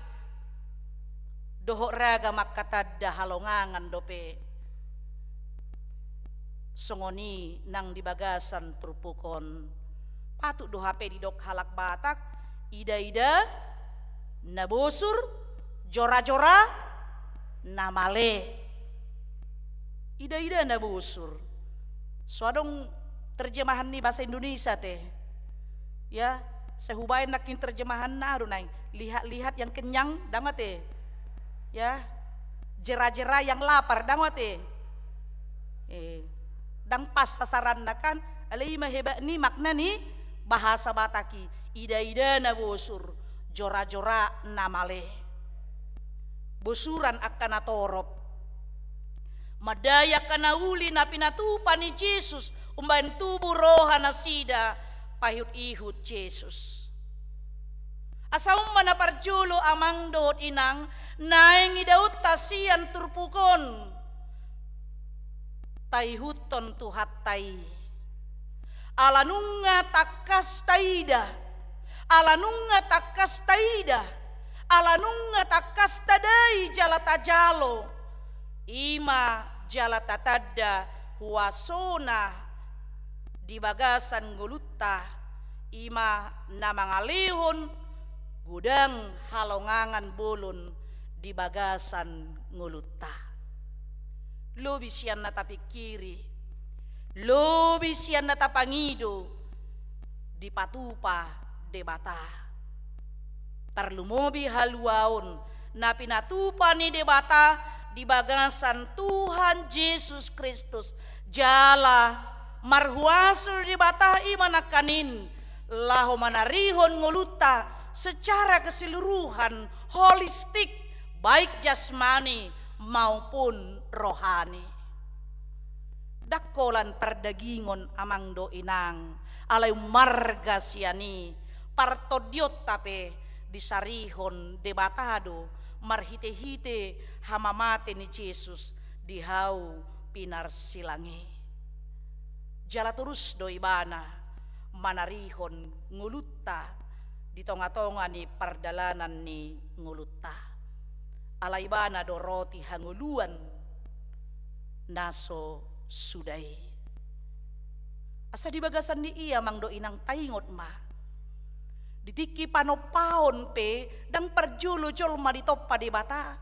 Dohot ragam angka tanda halongangan dope. Songon i nang di bagasan turpuk on. Patut do hape didok halak Batak, ida-ida na bosur, jora-jora na male. Ida-ida na bosur. So adong terjemahan ni bahasa Indonesia te. Ya, sai hubaen nangkin terjemahanna, aduh, naeng lihat-lihat yang kenyang, ndang ate. Ya, jera-jera yang lapar, ndang ate. Eh, ndang pas sasaranna kan, alai i ma hebat ni makna ni bahasa Batak i, ida-ida na bosur, jora-jora na male. Bosuran angka na torop. Mandai angka na uli na pinatupa ni Jesus, umbahen tubu roha nasida, paihut-ihut Jesus. Asa on ma na parjolo amang dohot inang, Naeng idaonta sian turpuk on, taihuthon Tuhanta i. Ala nunga tangkas taida, ala nunga tangkas taida, ala nunga tangkas tadai jala tajalo, i ma jala tatanda huasona di bagasan ngolunta, i ma na mangalehon godang halongangan bolon di bagasan ngolunta. Lobi sian na tapingkiri, lobi sian na tapangido, dipatupa Debata. Tarlumobi haluaon na pinatupa ni Debata di bagasan Tuhan Jesus Kristus. Jala marhuaso Debata i ma nangkaning laho manarihon ngolunta secara keseluruhan, holistik, baik jasmani maupun rohani. Ndang holan pardagingon, amang dohot inang, alai marga sian i partondionta pe disarihon Debata do marhitehite hamamate ni Jesus di hau pinarsilang i. Jala torus do ibana manarihon ngolunta di tongatonga ni pardalanan ni ngolunta. Ala ibana do roti hangoluan na so suda i. Asa di bagasan ni i, amang dohot inang, taingot ma, di tingki panompaon pe ndang parjolo jolma ditompa Debata.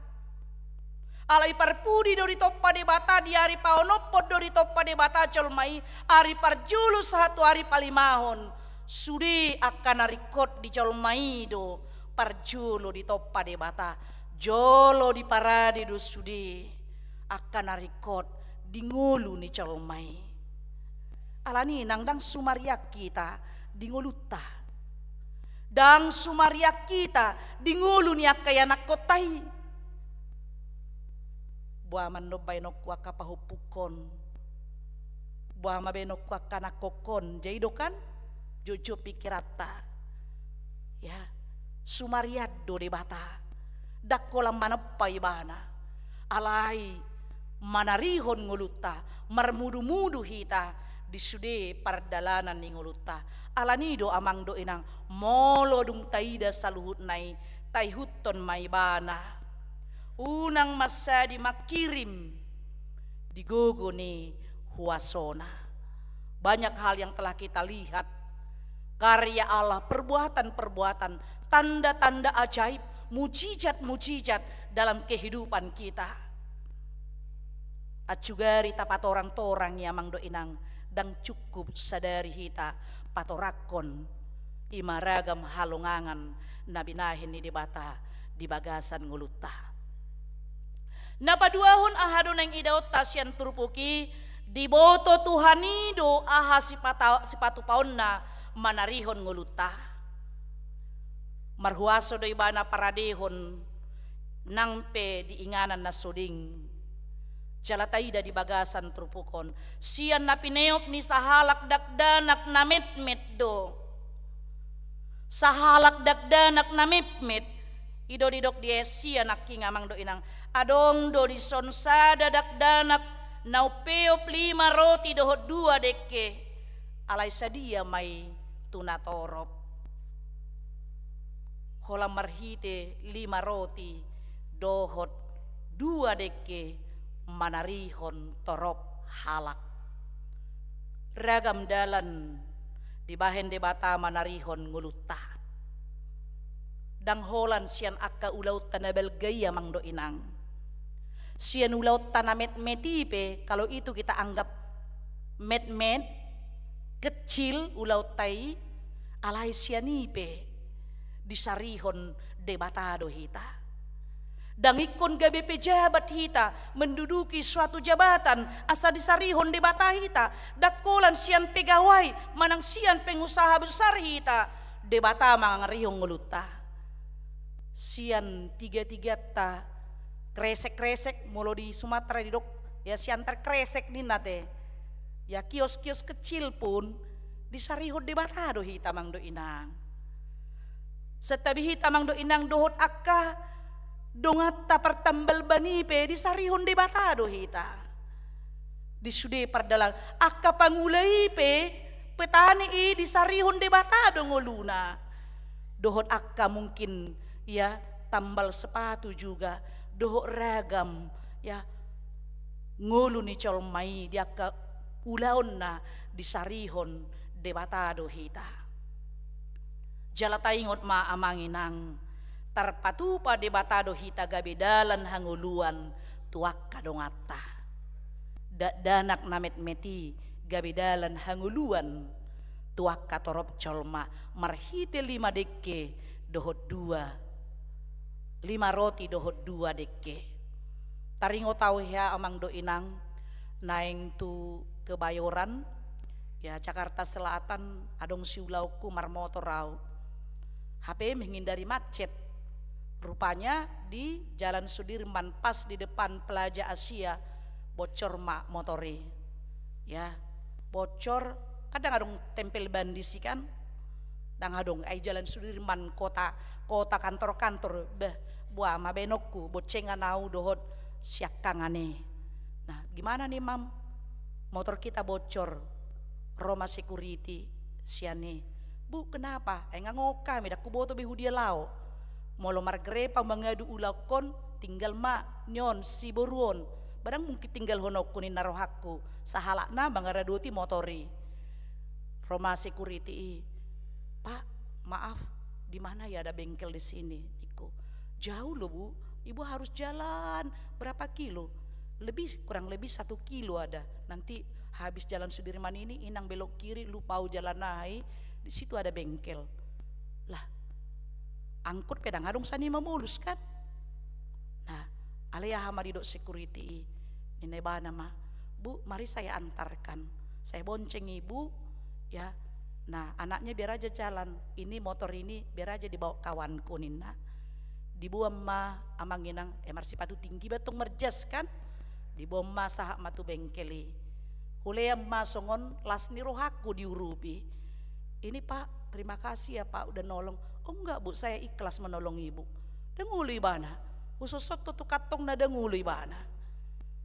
Alai parpudi do ditompa Debata, di ari paonomhon do ditompa Debata jolma i, ari parjolo sahat tu ari palimahon. Sude angka na ringkot di jolma i do parjolo ditompa Debata. Jolo diparade do sude angka na ringkot di ngolu ni jolma i. Alani i, inang, ndang sumarian hita di ngolunta. Ndang sumarian hita di ngolu ni angka ianakkonta i. Boha ma annon baenonku angka pahompuhon? Boha ma baenonku angka anakkonhon? Jadi do kan, jotjot pingkiranta. Ya, sumarian do Debata. Ndang holan manompa ibana. Alai manarihon ngolunta, marmudumudu hita di sude pardalanan ni ngolunta. Alani i do, amang dohot inang, molo dung taida saluhutna i, taihuthon ma ibana. Unang mansadi mangkirim di gogo ni huasona. Banyak hal yang telah kita lihat, karya Allah, perbuatan-perbuatan, tanda-tanda ajaib, mujizat-mujizat dalam kehidupan kita. Ancugari tapatorang-torang i, amang dohot inang, ndang cukup sadari hita patoranghon i ma ragam halongangan na binahen ni Debata di bagasan ngolunta. Na paduahon, aha do naeng idaonta sian turpuk i? Diboto Tuhan i do aha sipata-, sipatupaonna manarihon ngolunta. Marhuaso do ibana paradehon nang pe di inganan na so ding. Jala taida di bagasan turpuk on, sian na pineop ni sahalak dakdanak na metmet do. Sahalak dakdanak na metmet. I do didok di ayat sia nangkin, amang dohot inang. Adong do dison sada dakdanak na umpeop lima roti dohot dua dengke. Alai sadia ma i tu na torop? Holan marhite lima roti dohot dua dengke manarihon torop halak. Ragam dalan dibahen Debata manarihon ngolunta. Ndang holan sian angka ulaonta na balga i, amang dohot inang. Sian ulaonta na metmet i pe, kalau itu kita anggap metmet, kecil ulaonta i, alai sian i pe disarihon Debata do hita. Ndang ingkon gabe pejabat hita, menduduki suatu jabatan, asa disarihon Debata hita. Ndang holan sian pegawai manang sian pengusaha besar hita, Debata mangarihon ngolunta. Sian tiga-tiganta, kresek-kresek, molo di Sumatera didok, ya, siantar kresek ninna te. Ya, kios-kios kecil pun disarihon Debata do hita, amang dohot inang. Santabi hita, amang dohot inang, dohot angka Donganta partambal ban i pe disarihon Debata do hita. Di sude pardalanan, angka pangula i pe, petani i disarihon Debata do ngoluna. Dohot angka mungkin, ya, tambal sepatu juga, dohot ragam, ya, ngolu ni jolma i di angka ulaonna disarihon Debata do hita. Jala taingot ma amang inang, tarpatupa Debata do hita gabe dalan hangoluan tu angka donganta. Dakdanak na metmet i gabe dalan hangoluan tu angka torop jolma marhite lima dengke dohot dua, lima roti dohot dua dengke. Taringot au hea amang dohot inang, naeng tu Kebayoran, ya, Jakarta Selatan, adong siulaonku marmotor au. Hape menghindari macet. Rupanya di Jalan Sudirman pas di depan Plaza Asia bocor ma motor i. Ya, bocor, kan ndang adong tempel ban disi kan? Ndang adong, ai Jalan Sudirman, kota, kota kantor-kantor, bah, boha ma baenonku, boncengan au dohot siangkangan i. Nah, gimana nih, Mam? Motor kita bocor. Ro ma security sian i. Bu, kenapa? Ai nga ngok hami, ndang huboto be hudia laho. Molo margrepang mangadu ulaonhon, tinggal ma nion si boru on. Ba ndang mungkin tinggalhononku ninna rohangku. Sahalakna mangaradoti motor i. Ro ma security i. Pak, maaf, di mana ya ada bengkel di sini? Ningku. Jauh loh, Bu. Ibu harus jalan berapa kilo? Lebih, kurang lebih satu kilo ada. Nanti habis Jalan Sudirman ini, inang belok kiri, lupa au jalan nai, di situ ada bengkel. Lah, angkot pe ndang adong sian i mamolus kan? Nah, alai aha ma didok security i? Ninna ibana ma, "Bu, mari saya antarkan. Saya bonceng Ibu, ya. Nah, anaknya biar aja jalan. Ini motor ini biar aja dibawa kawanku," ninna. Diboan ma amang inang, eh, marsipatu tinggi ba tong, marjas kan? Diboan ma sahat ma tu bengkel i. Hulean ma songon las ni rohangku diurupi. "Ini Pak, terima kasih ya Pak udah nolong." "Oh enggak Bu, saya ikhlas menolong Ibu." Ndang olo ibana. Husosot tu kantongna, ndang olo ibana.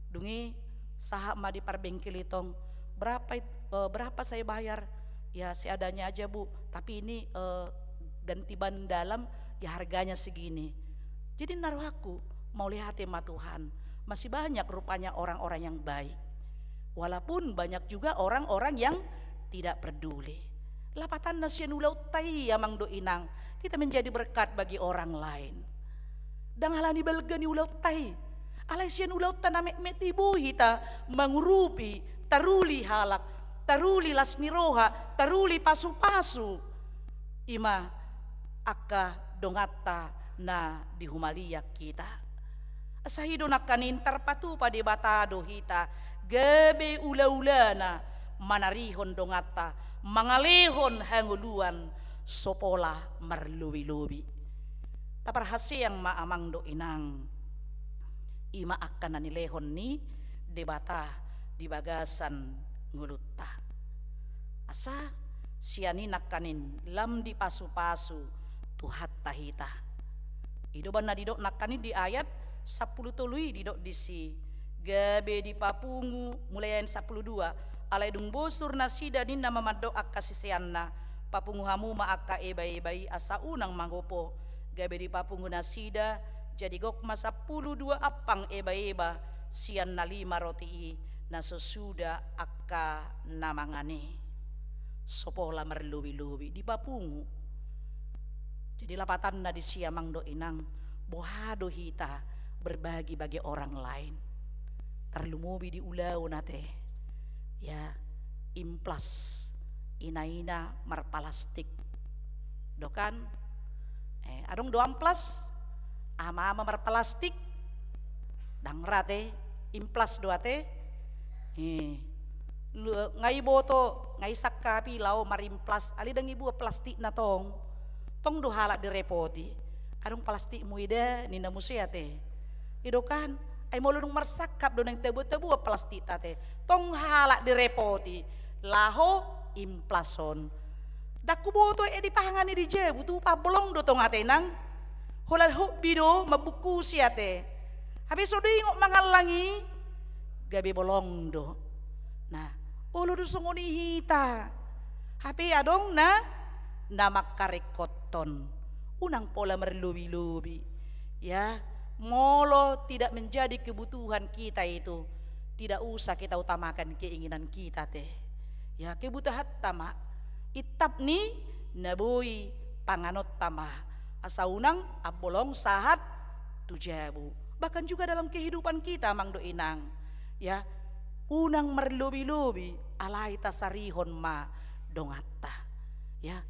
Dung i sahat ma di parbengkel i tong. "Berapa it-, eh, berapa saya bayar?" "Ya seadanya aja Bu, tapi ini, eh, ganti ban dalam, ya harganya segini." Jadi ninna rohangku, mauliate ma Tuhan. Masih banyak rupanya orang-orang yang baik. Walaupun banyak juga orang-orang yang tidak peduli. Lapatanna sian ulaonta i amang dohot inang, kita menjadi berkat bagi orang lain. Ndang alani balga ni ulaonta i. Alai sian ulaonta na metmet i boi hita mangurupi, taruli halak, taruli las ni roha, taruli pasu-pasu. I ma angka donganta na di humaliang hita. Asa i do nangkaning tarpatupa Debata do hita gabe ula-ulana manarihon donganta, mangalehon hangoluan so pola marlobi-lobi. Taparhaseang ma amang dohot inang. I ma angka na nilehon ni Debata di bagasan ngolunta. Asa sian i nangkaning lam dipasu-pasu Tuhanta hita. I do umbahen na didok nangkaning di ayat sampulu tolu i, didok disi, gabe dipapungu, mulai ayat sampulu dua, alai dung bosur nasida ninna ma mandok angka siseanna, papungu hamu ma angka eba-eba i asa unang mangopo. Gabe dipapungu nasida, jadi gok ma sampulu dua ampang eba-eba sian na lima roti i, na so suda angka na mangan i. So pola marlobi-lobi, dipapungu. Jadi lapatanna disi amang dohot inang, boha do hita berbagi bagi orang lain. Tarlumobi di ulaon ate. Ya, implas, ina-ina marpalastik. Do kan? Eh, adong do amplas, ama-ama marpalastik. Ndang ra ate, implas do ate. Eh, lu-, nga iboto, nga isangkapi laho marimplas, alai ndang iboan plastikna tong. Tong do halak direpoti. Adong plastikmu i da, ninna muse ate. I do kan? Ai molo dung marsangkap do naeng taboan-taboan plastikta ate. Tong halak direpoti. Laho implason. Ndang huboto, eh, dipangan i di jabu, tu pabolong do tong ate nang. Pola hobi do mambungkusi ate. Hape so doingot mangallang i, gabe bolong do. Nah, olo do songon i hita. Hape adong na, na mangkaringkothon. Unang pola marlobi-lobi. Ya, molo tidak menjadi kebutuhan kita itu, tidak usah kita utamakan keinginan kita te. Ya, kebutuhanta ma, intap ni na boi panganonta ma. Asa unang ambolong sahat tu jabu. Bahkan juga dalam kehidupan kita, amang dohot inang. Ya, unang marlobi-lobi, alai tasarihon ma donganta. Ya.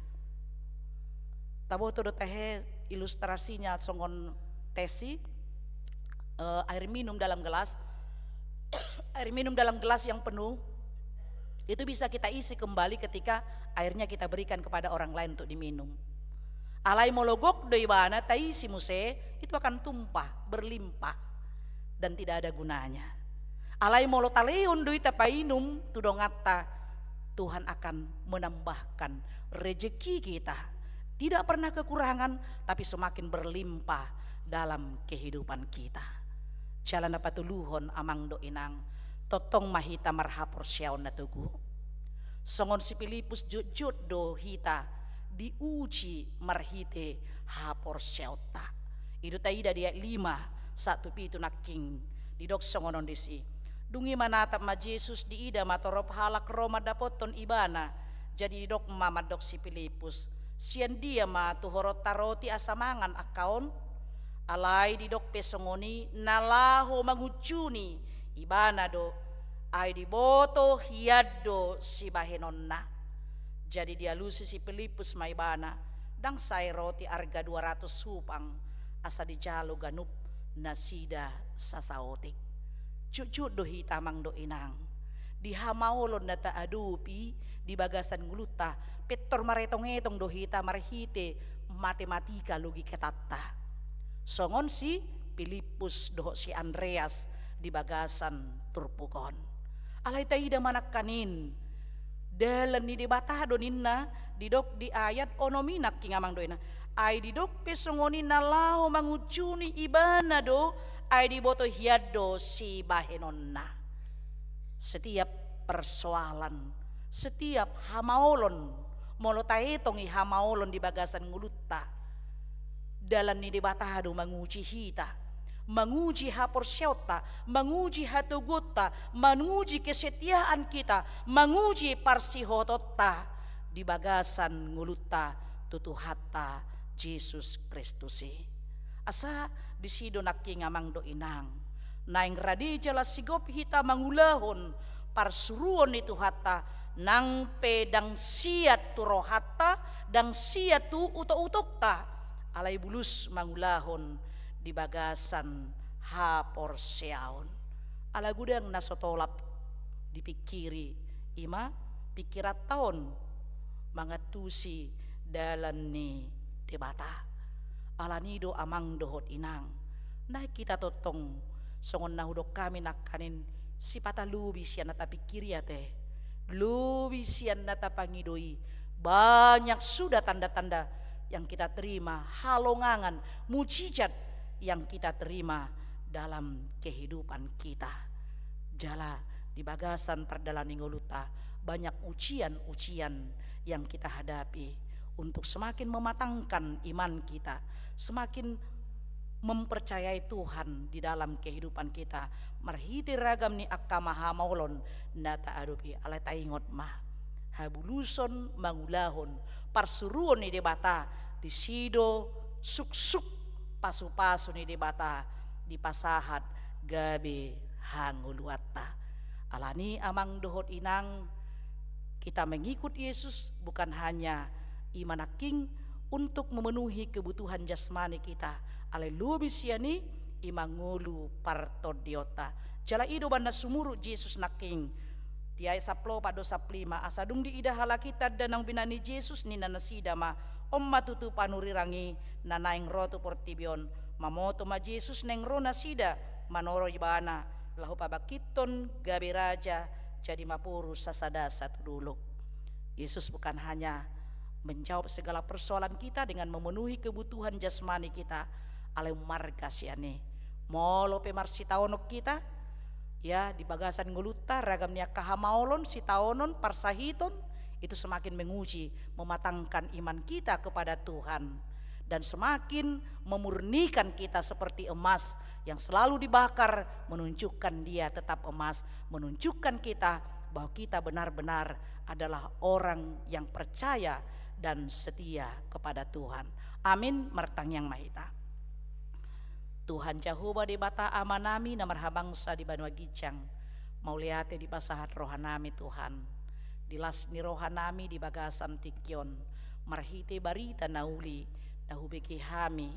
Taboto do tahe ilustrasinya songon tes i, eh, air minum dalam gelas. Air minum dalam gelas yang penuh itu bisa kita isi kembali ketika airnya kita berikan kepada orang lain untuk diminum. Alai molo gok do ibana taisi muse, itu akan tumpah, berlimpah, dan tidak ada gunanya. Alai molo talehon do i tapainum tu donganta, Tuhan akan menambahkan rejeki kita. Tidak pernah kekurangan, tapi semakin berlimpah dalam kehidupan kita. Jala na patoluhon, amang dohot inang, tongtong ma hita marhaporseaon na togu. Songon si Pilipus, jotjot do hita diuji marhite haporseaonta. I do taida di ayat lima sahat tu pitu nangkin, didok songon on disi. Dung i manatap ma Jesus, diida ma torop halak ro mandapothon ibana. Jadi didok ma mandok si Pilipus, sian dia ma tuhoronta roti asa mangan angka on? Alai didok pe songon i, na laho mangunjuni ibana do, ai diboto hian do sibahenonna. Jadi dialusi si Pilipus ma ibana, ndang sae roti arga dua ratus hupang, asa dijalo ganup nasida sasaotik. Jotjot do hita, amang dohot inang, di hamaolon na taadopi di bagasan ngolunta, pintor maretong-etong do hita marhite matematika, logikatanta. Songon si Pilipus dohot si Andreas di bagasan turpuk on. Alai taida ma nangkaning, dalan ni Debata do ninna, didok di ayat onom i nangkin, amang dohot inang. Ai didok pe songon i, na laho mangunjuni ibana do, ai diboto hian do sibahenonna. Setiap persoalan, setiap hamaolon, molo taetong i hamaolon di bagasan ngolunta, dalan ni Debata do manguji hita, manguji haporseaonta, manguji hatoguonta, manguji kesetiaan kita, manguji parsihohotonta di bagasan ngolunta tu Tuhanta Jesus Kristus i. Asa disi do nangkin, amang dohot inang, naeng rade jala sigop hita mangulahon parsuruon ni Tuhanta, nang pe ndang siat tu rohanta, ndang siat tu utok-utokta, alai bulus mangulahon di bagasan haporseaon. Ala godang na so tolap dipingkiri, i ma pingkiranta on mangantusi dalan ni Debata. Alani do, amang dohot inang, naeng hita tongtong, songon na hudok hami nangkaning, sipata lobi sian na tapingkiri ate, lobi sian na tapangido i. Banyak sudah tanda-tanda yang kita terima, halongangan, mujizat yang kita terima dalam kehidupan kita. Jala di bagasan pardalanan ni ngolunta, banyak ujian-ujian yang kita hadapi. Untuk semakin mematangkan iman kita, semakin mempercayai Tuhan di dalam kehidupan kita, marhite ragam ni angka hamaolon na taadopi. Alai taingot ma, habuluson mangulahon parsuruon ni Debata, disi do suksuk pasu-pasu ni Debata dipasahat gabe hangoluanta. Alani, amang dohot inang, kita mengikut Yesus bukan hanya i ma nangkin untuk memenuhi kebutuhan jasmani kita, alai lobi sian i, i ma ngolu partondionta. Jala i do umbahen na sumurut Jesus nangkin di ayat sampulu opat dohot sampulu lima, asa dung diida halak i tanda naung binahen ni Jesus, ninna nasida ma, on ma tutu panurirang i na naeng ro tu portibi on. Mamoto ma Jesus naeng ro nasida manoro ibana, laho pabangkithon gabe raja, jadi maporus sasada satu dolok. Yesus bukan hanya menjawab segala persoalan kita dengan memenuhi kebutuhan jasmani kita, Alai ummarga sian i. Molo pe marsitaonon hita, ya, di bagasan ngolunta, ragam ni angka hamaolon, sitaonon, parsahiton, itu semakin menguji, mematangkan iman kita kepada Tuhan, dan semakin memurnikan kita seperti emas yang selalu dibakar, menunjukkan dia tetap emas, menunjukkan kita bahwa kita benar-benar adalah orang yang percaya dan setia kepada Tuhan. Amin. Martangiang ma hita. Tuhan Jahowa Debata Amanami na marhabangsa di banua ginjang, mauliate dipasahat rohanami Tuhan, di las ni rohanami di bagasan tingki on, marhite barita na uli na hubege hami,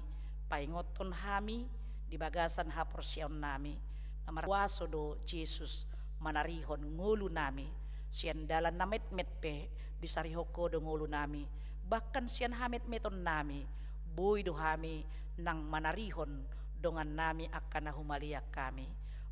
paingothon hami di bagasan haporseaonnami, na markuaso do Jesus manarihon ngolunami, sian dalan na metmet pe disarihon Ho do ngolunami, bahkan sian hametmetonnami, boi do hami nang manarihon dongannami angka na humaliang hami.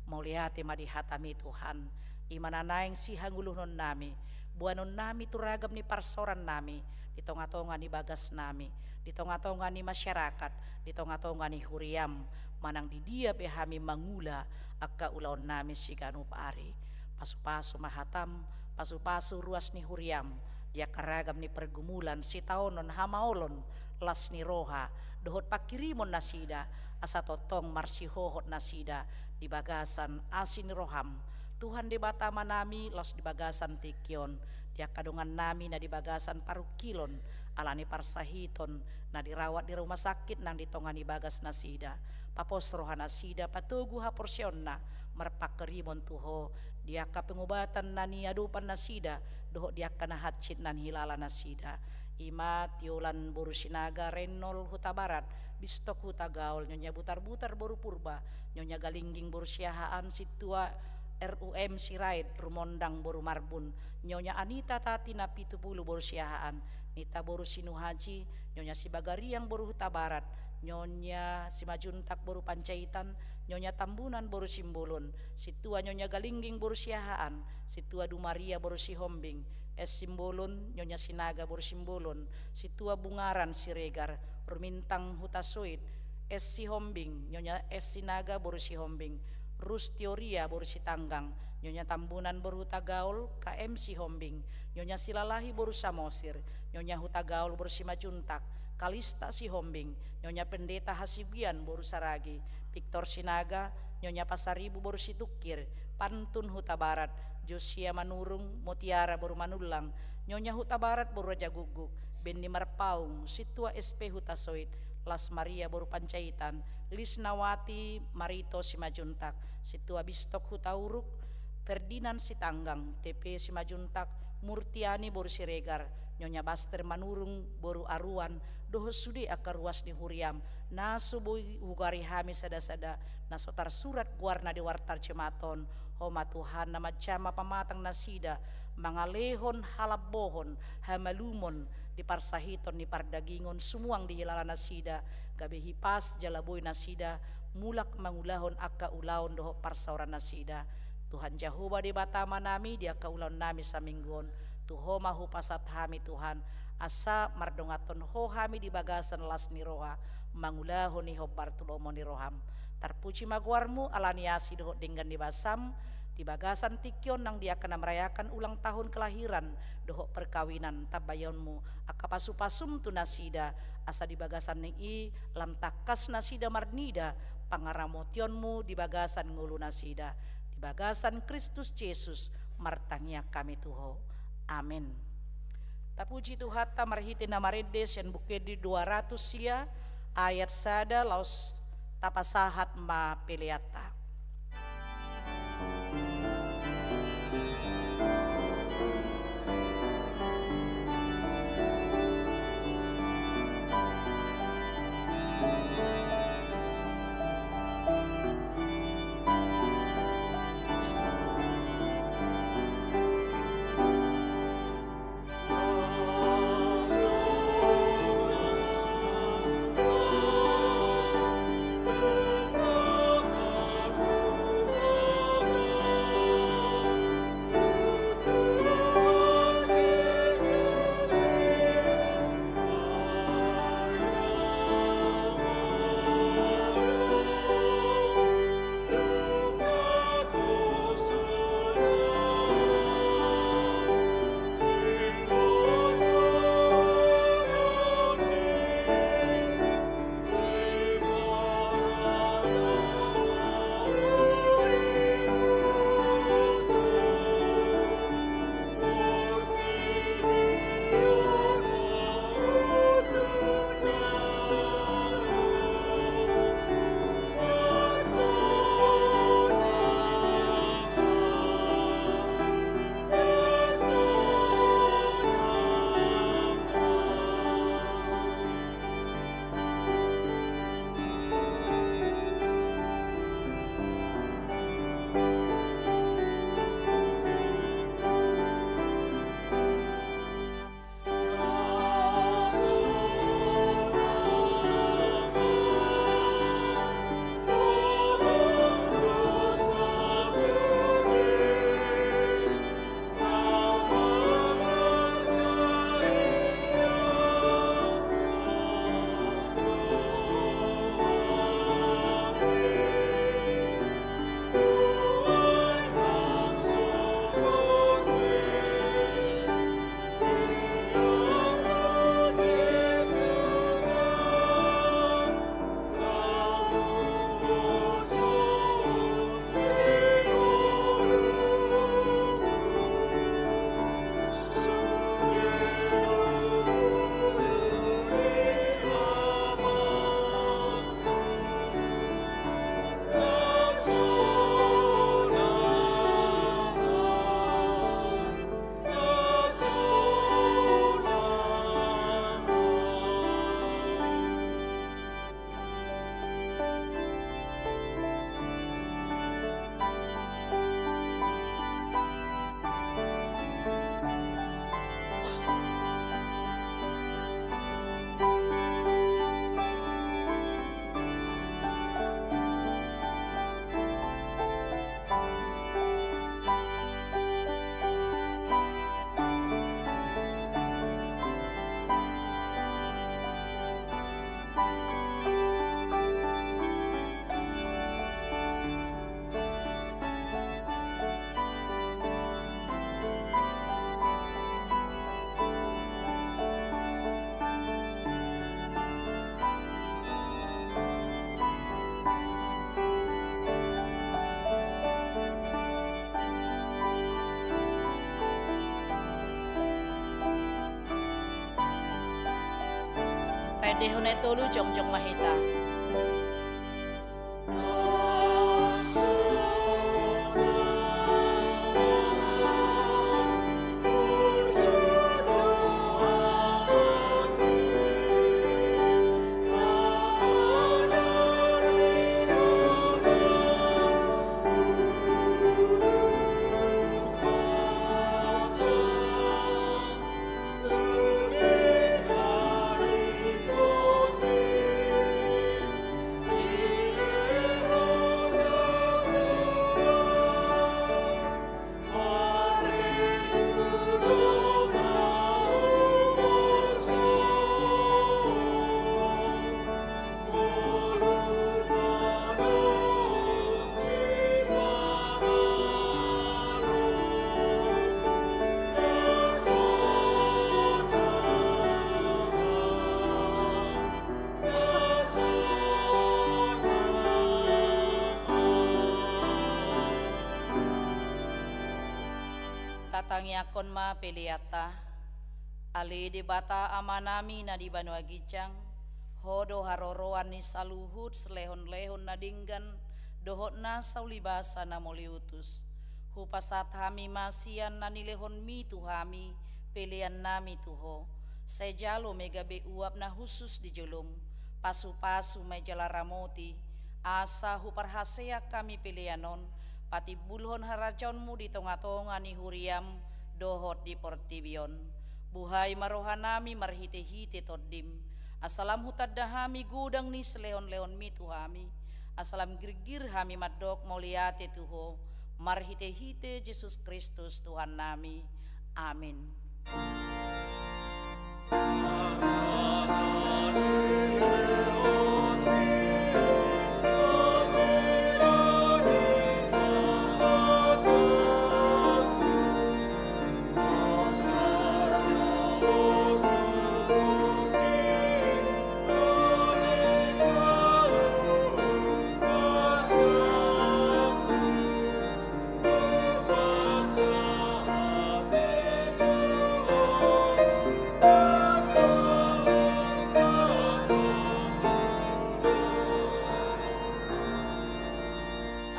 Mauliate ma di hataMi Tuhan, i ma na naeng sihangoluhononnami, boanonnami tu ragam ni parsaorannami, di tongatonga ni bagasnami, di tongatonga ni masyarakat, di tongatonga ni huriaM, manang di dia pe hami mangula angka ulaonnami siganup ari. Pasupasu ma hataM, pasupasu ruas ni huriaM, di angka ragam ni pergumulan, sitaonon, hamaolon, las ni roha, dohot pangkirimon nasida, asa tongtong marsihohot nasida di bagasan asi ni rohaM. Tuhan Debata Amanami, laos di bagasan tingki on, di angka dongannami na di bagasan parungkilon, ala ni parsahiton, na dirawat di rumah sakit nang di tonga ni bagas nasida. Papos roha nasida, patogu haporseaonna, marpangkirimon tu Ho, di angka pengobatan na niadopan nasida, dohot di angka na hansit na nihilala nasida. I ma Tiolan boru Sinaga, Renol Hutabarat, Bistok Hutagaol, Nyonya Butarbutar boru Purba, Nyonya Galingging boru Siahaan, Sintua R U M Sirait, Rumondang boru Marbun, Nyonya Anita Tati Napitupulu boru Siahaan, Nita boru Sinuhaji, Nyonya Sibagariang boru Hutabarat, Nyonya Simajuntak boru Panjaitan, Nyonya Tambunan boru Simbolon, Sintua Nyonya Galingging boru Siahaan, Sintua Dumaria boru Sihombing, S Simbolon, Nyonya Sinaga boru Simbolon, Sintua Bungaran Siregar, Rumintang Hutasoit, S Sihombing, Nyonya S Sinaga boru Sihombing, Rus Tioria boru Sitanggang, Nyonya Tambunan boru Hutagaol, K M Sihombing, Nyonya Silalahi boru Samosir, Nyonya Hutagaol boru Simajuntak, Kalista Sihombing, Nyonya Pendeta Hasibuan boru Saragi, Victor Sinaga, Nyonya Pasaribu boru Situngkir, Pantun Hutabarat, Josia Manurung, Mutiara boru Manullang, Nyonya Hutabarat boru Rajagugguk, Benni Marpaung, Sintua S P Hutasoit, Las Maria boru Panjaitan, Lisnawati Marito Simajuntak, Sintua Bistok Hutauruk, Ferdinand Sitanggang, T P Simajuntak, Murtiani boru Siregar, Nyonya Baster Manurung boru Aruan, dohot sude angka ruas ni huriaM, na so boi hugoari hami sadasada, na so tarsurat goarna di warta Jemaat on. Ho ma Tuhan na manjama pamatang nasida, mangalehon halambohon, hamalumon, di parsahiton ni pardagingon sumuang di hilala nasida, gabe hipas jala boi nasida mulak mangulahon angka ulaon dohot parsaoran nasida. Tuhan Jahowa Debata Amanami, di angka ulaonnami saminggu on, tu Ho ma hupasahat hami Tuhan, asa mardonganhon Ho hami di bagasan las ni roha, mangulahon i hombar tu lomo ni rohaM. Tarpuji ma goarMu, ala ni asi dohot denggan ni basaM, di bagasan tingki on nang di angka na merayakan ulang tahun kelahiran dohot perkawinan, tambaionMu angka pasupasuM tu nasida, asa di bagasan ni i lam tangkas nasida marnida pangaramotionMu di bagasan ngolu nasida. Di bagasan Kristus Jesus martangiang hami tu Ho. Amin. Tapuji Tuhanta marhite na marende sian Buku Ende dua ratus sia, ayat sada, laos tapasahat ma peleanta. Dehon na tolu, jongjong ma hita. Tatangiangkon ma peleanta. Ale Debata Amanami na di banua ginjang, Ho do haroroan ni saluhut silehonlehon na denggan dohot nasa ulibasa na mauliutus. Hupasahat hami ma sian na nilehonMi tu hami peleannami tu Ho. Sai jalo ma i gabe uap na hushus di joloM. Pasupasu ma i jala ramoti, asa huparhaseang hami pelean on patimbulhon harajaonMu di tongatonga ni huriaM dohot di portibi on. Buhai ma rohanami marhitehite TondiM, asa lam hutanda hami godang ni silehonlehonMi tu hami, asa lam girgir hami mandok mauliate tu Ho, marhitehite Jesus Kristus Tuhannami. Amin.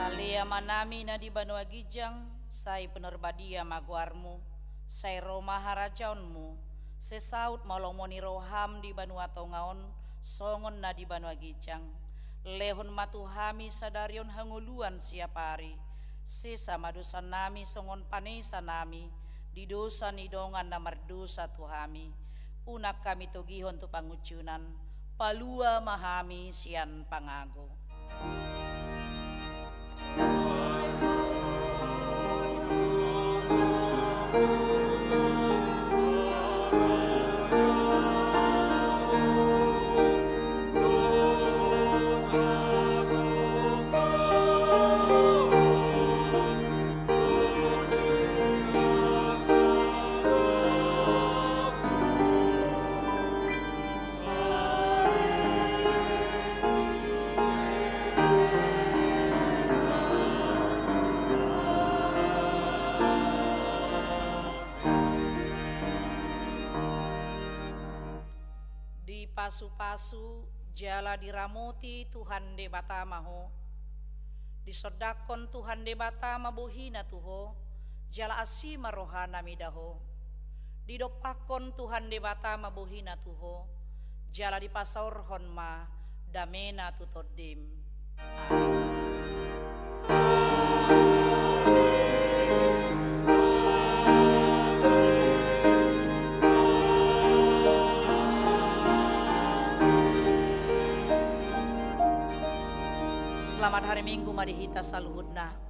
Ale Amanami na di banua ginjang, sai pinarbadia ma goarMu, sai ro ma harajaonMu, sai saut ma lomo ni rohaM di banua tonga on, songon na di banua ginjang. Lehon ma tu hami sadari on hangoluan siapari. Sesa ma dosanami songon panesanami di dosa ni dongan na mardosa tu hami. Unang hami togihon tu pangunjunan, palua ma hami sian pangago. Dipasupasu jala diramoti Tuhan Debata ma ho. Disondangkon Tuhan Debata ma bohiNa tu ho, jala asi ma rohaNa mida ho. Didompakkon Tuhan Debata ma bohiNa tu ho, jala dipasaorhon ma dameNa tu tondim. Amin. Selamat hari Minggu ma di hita saluhutna.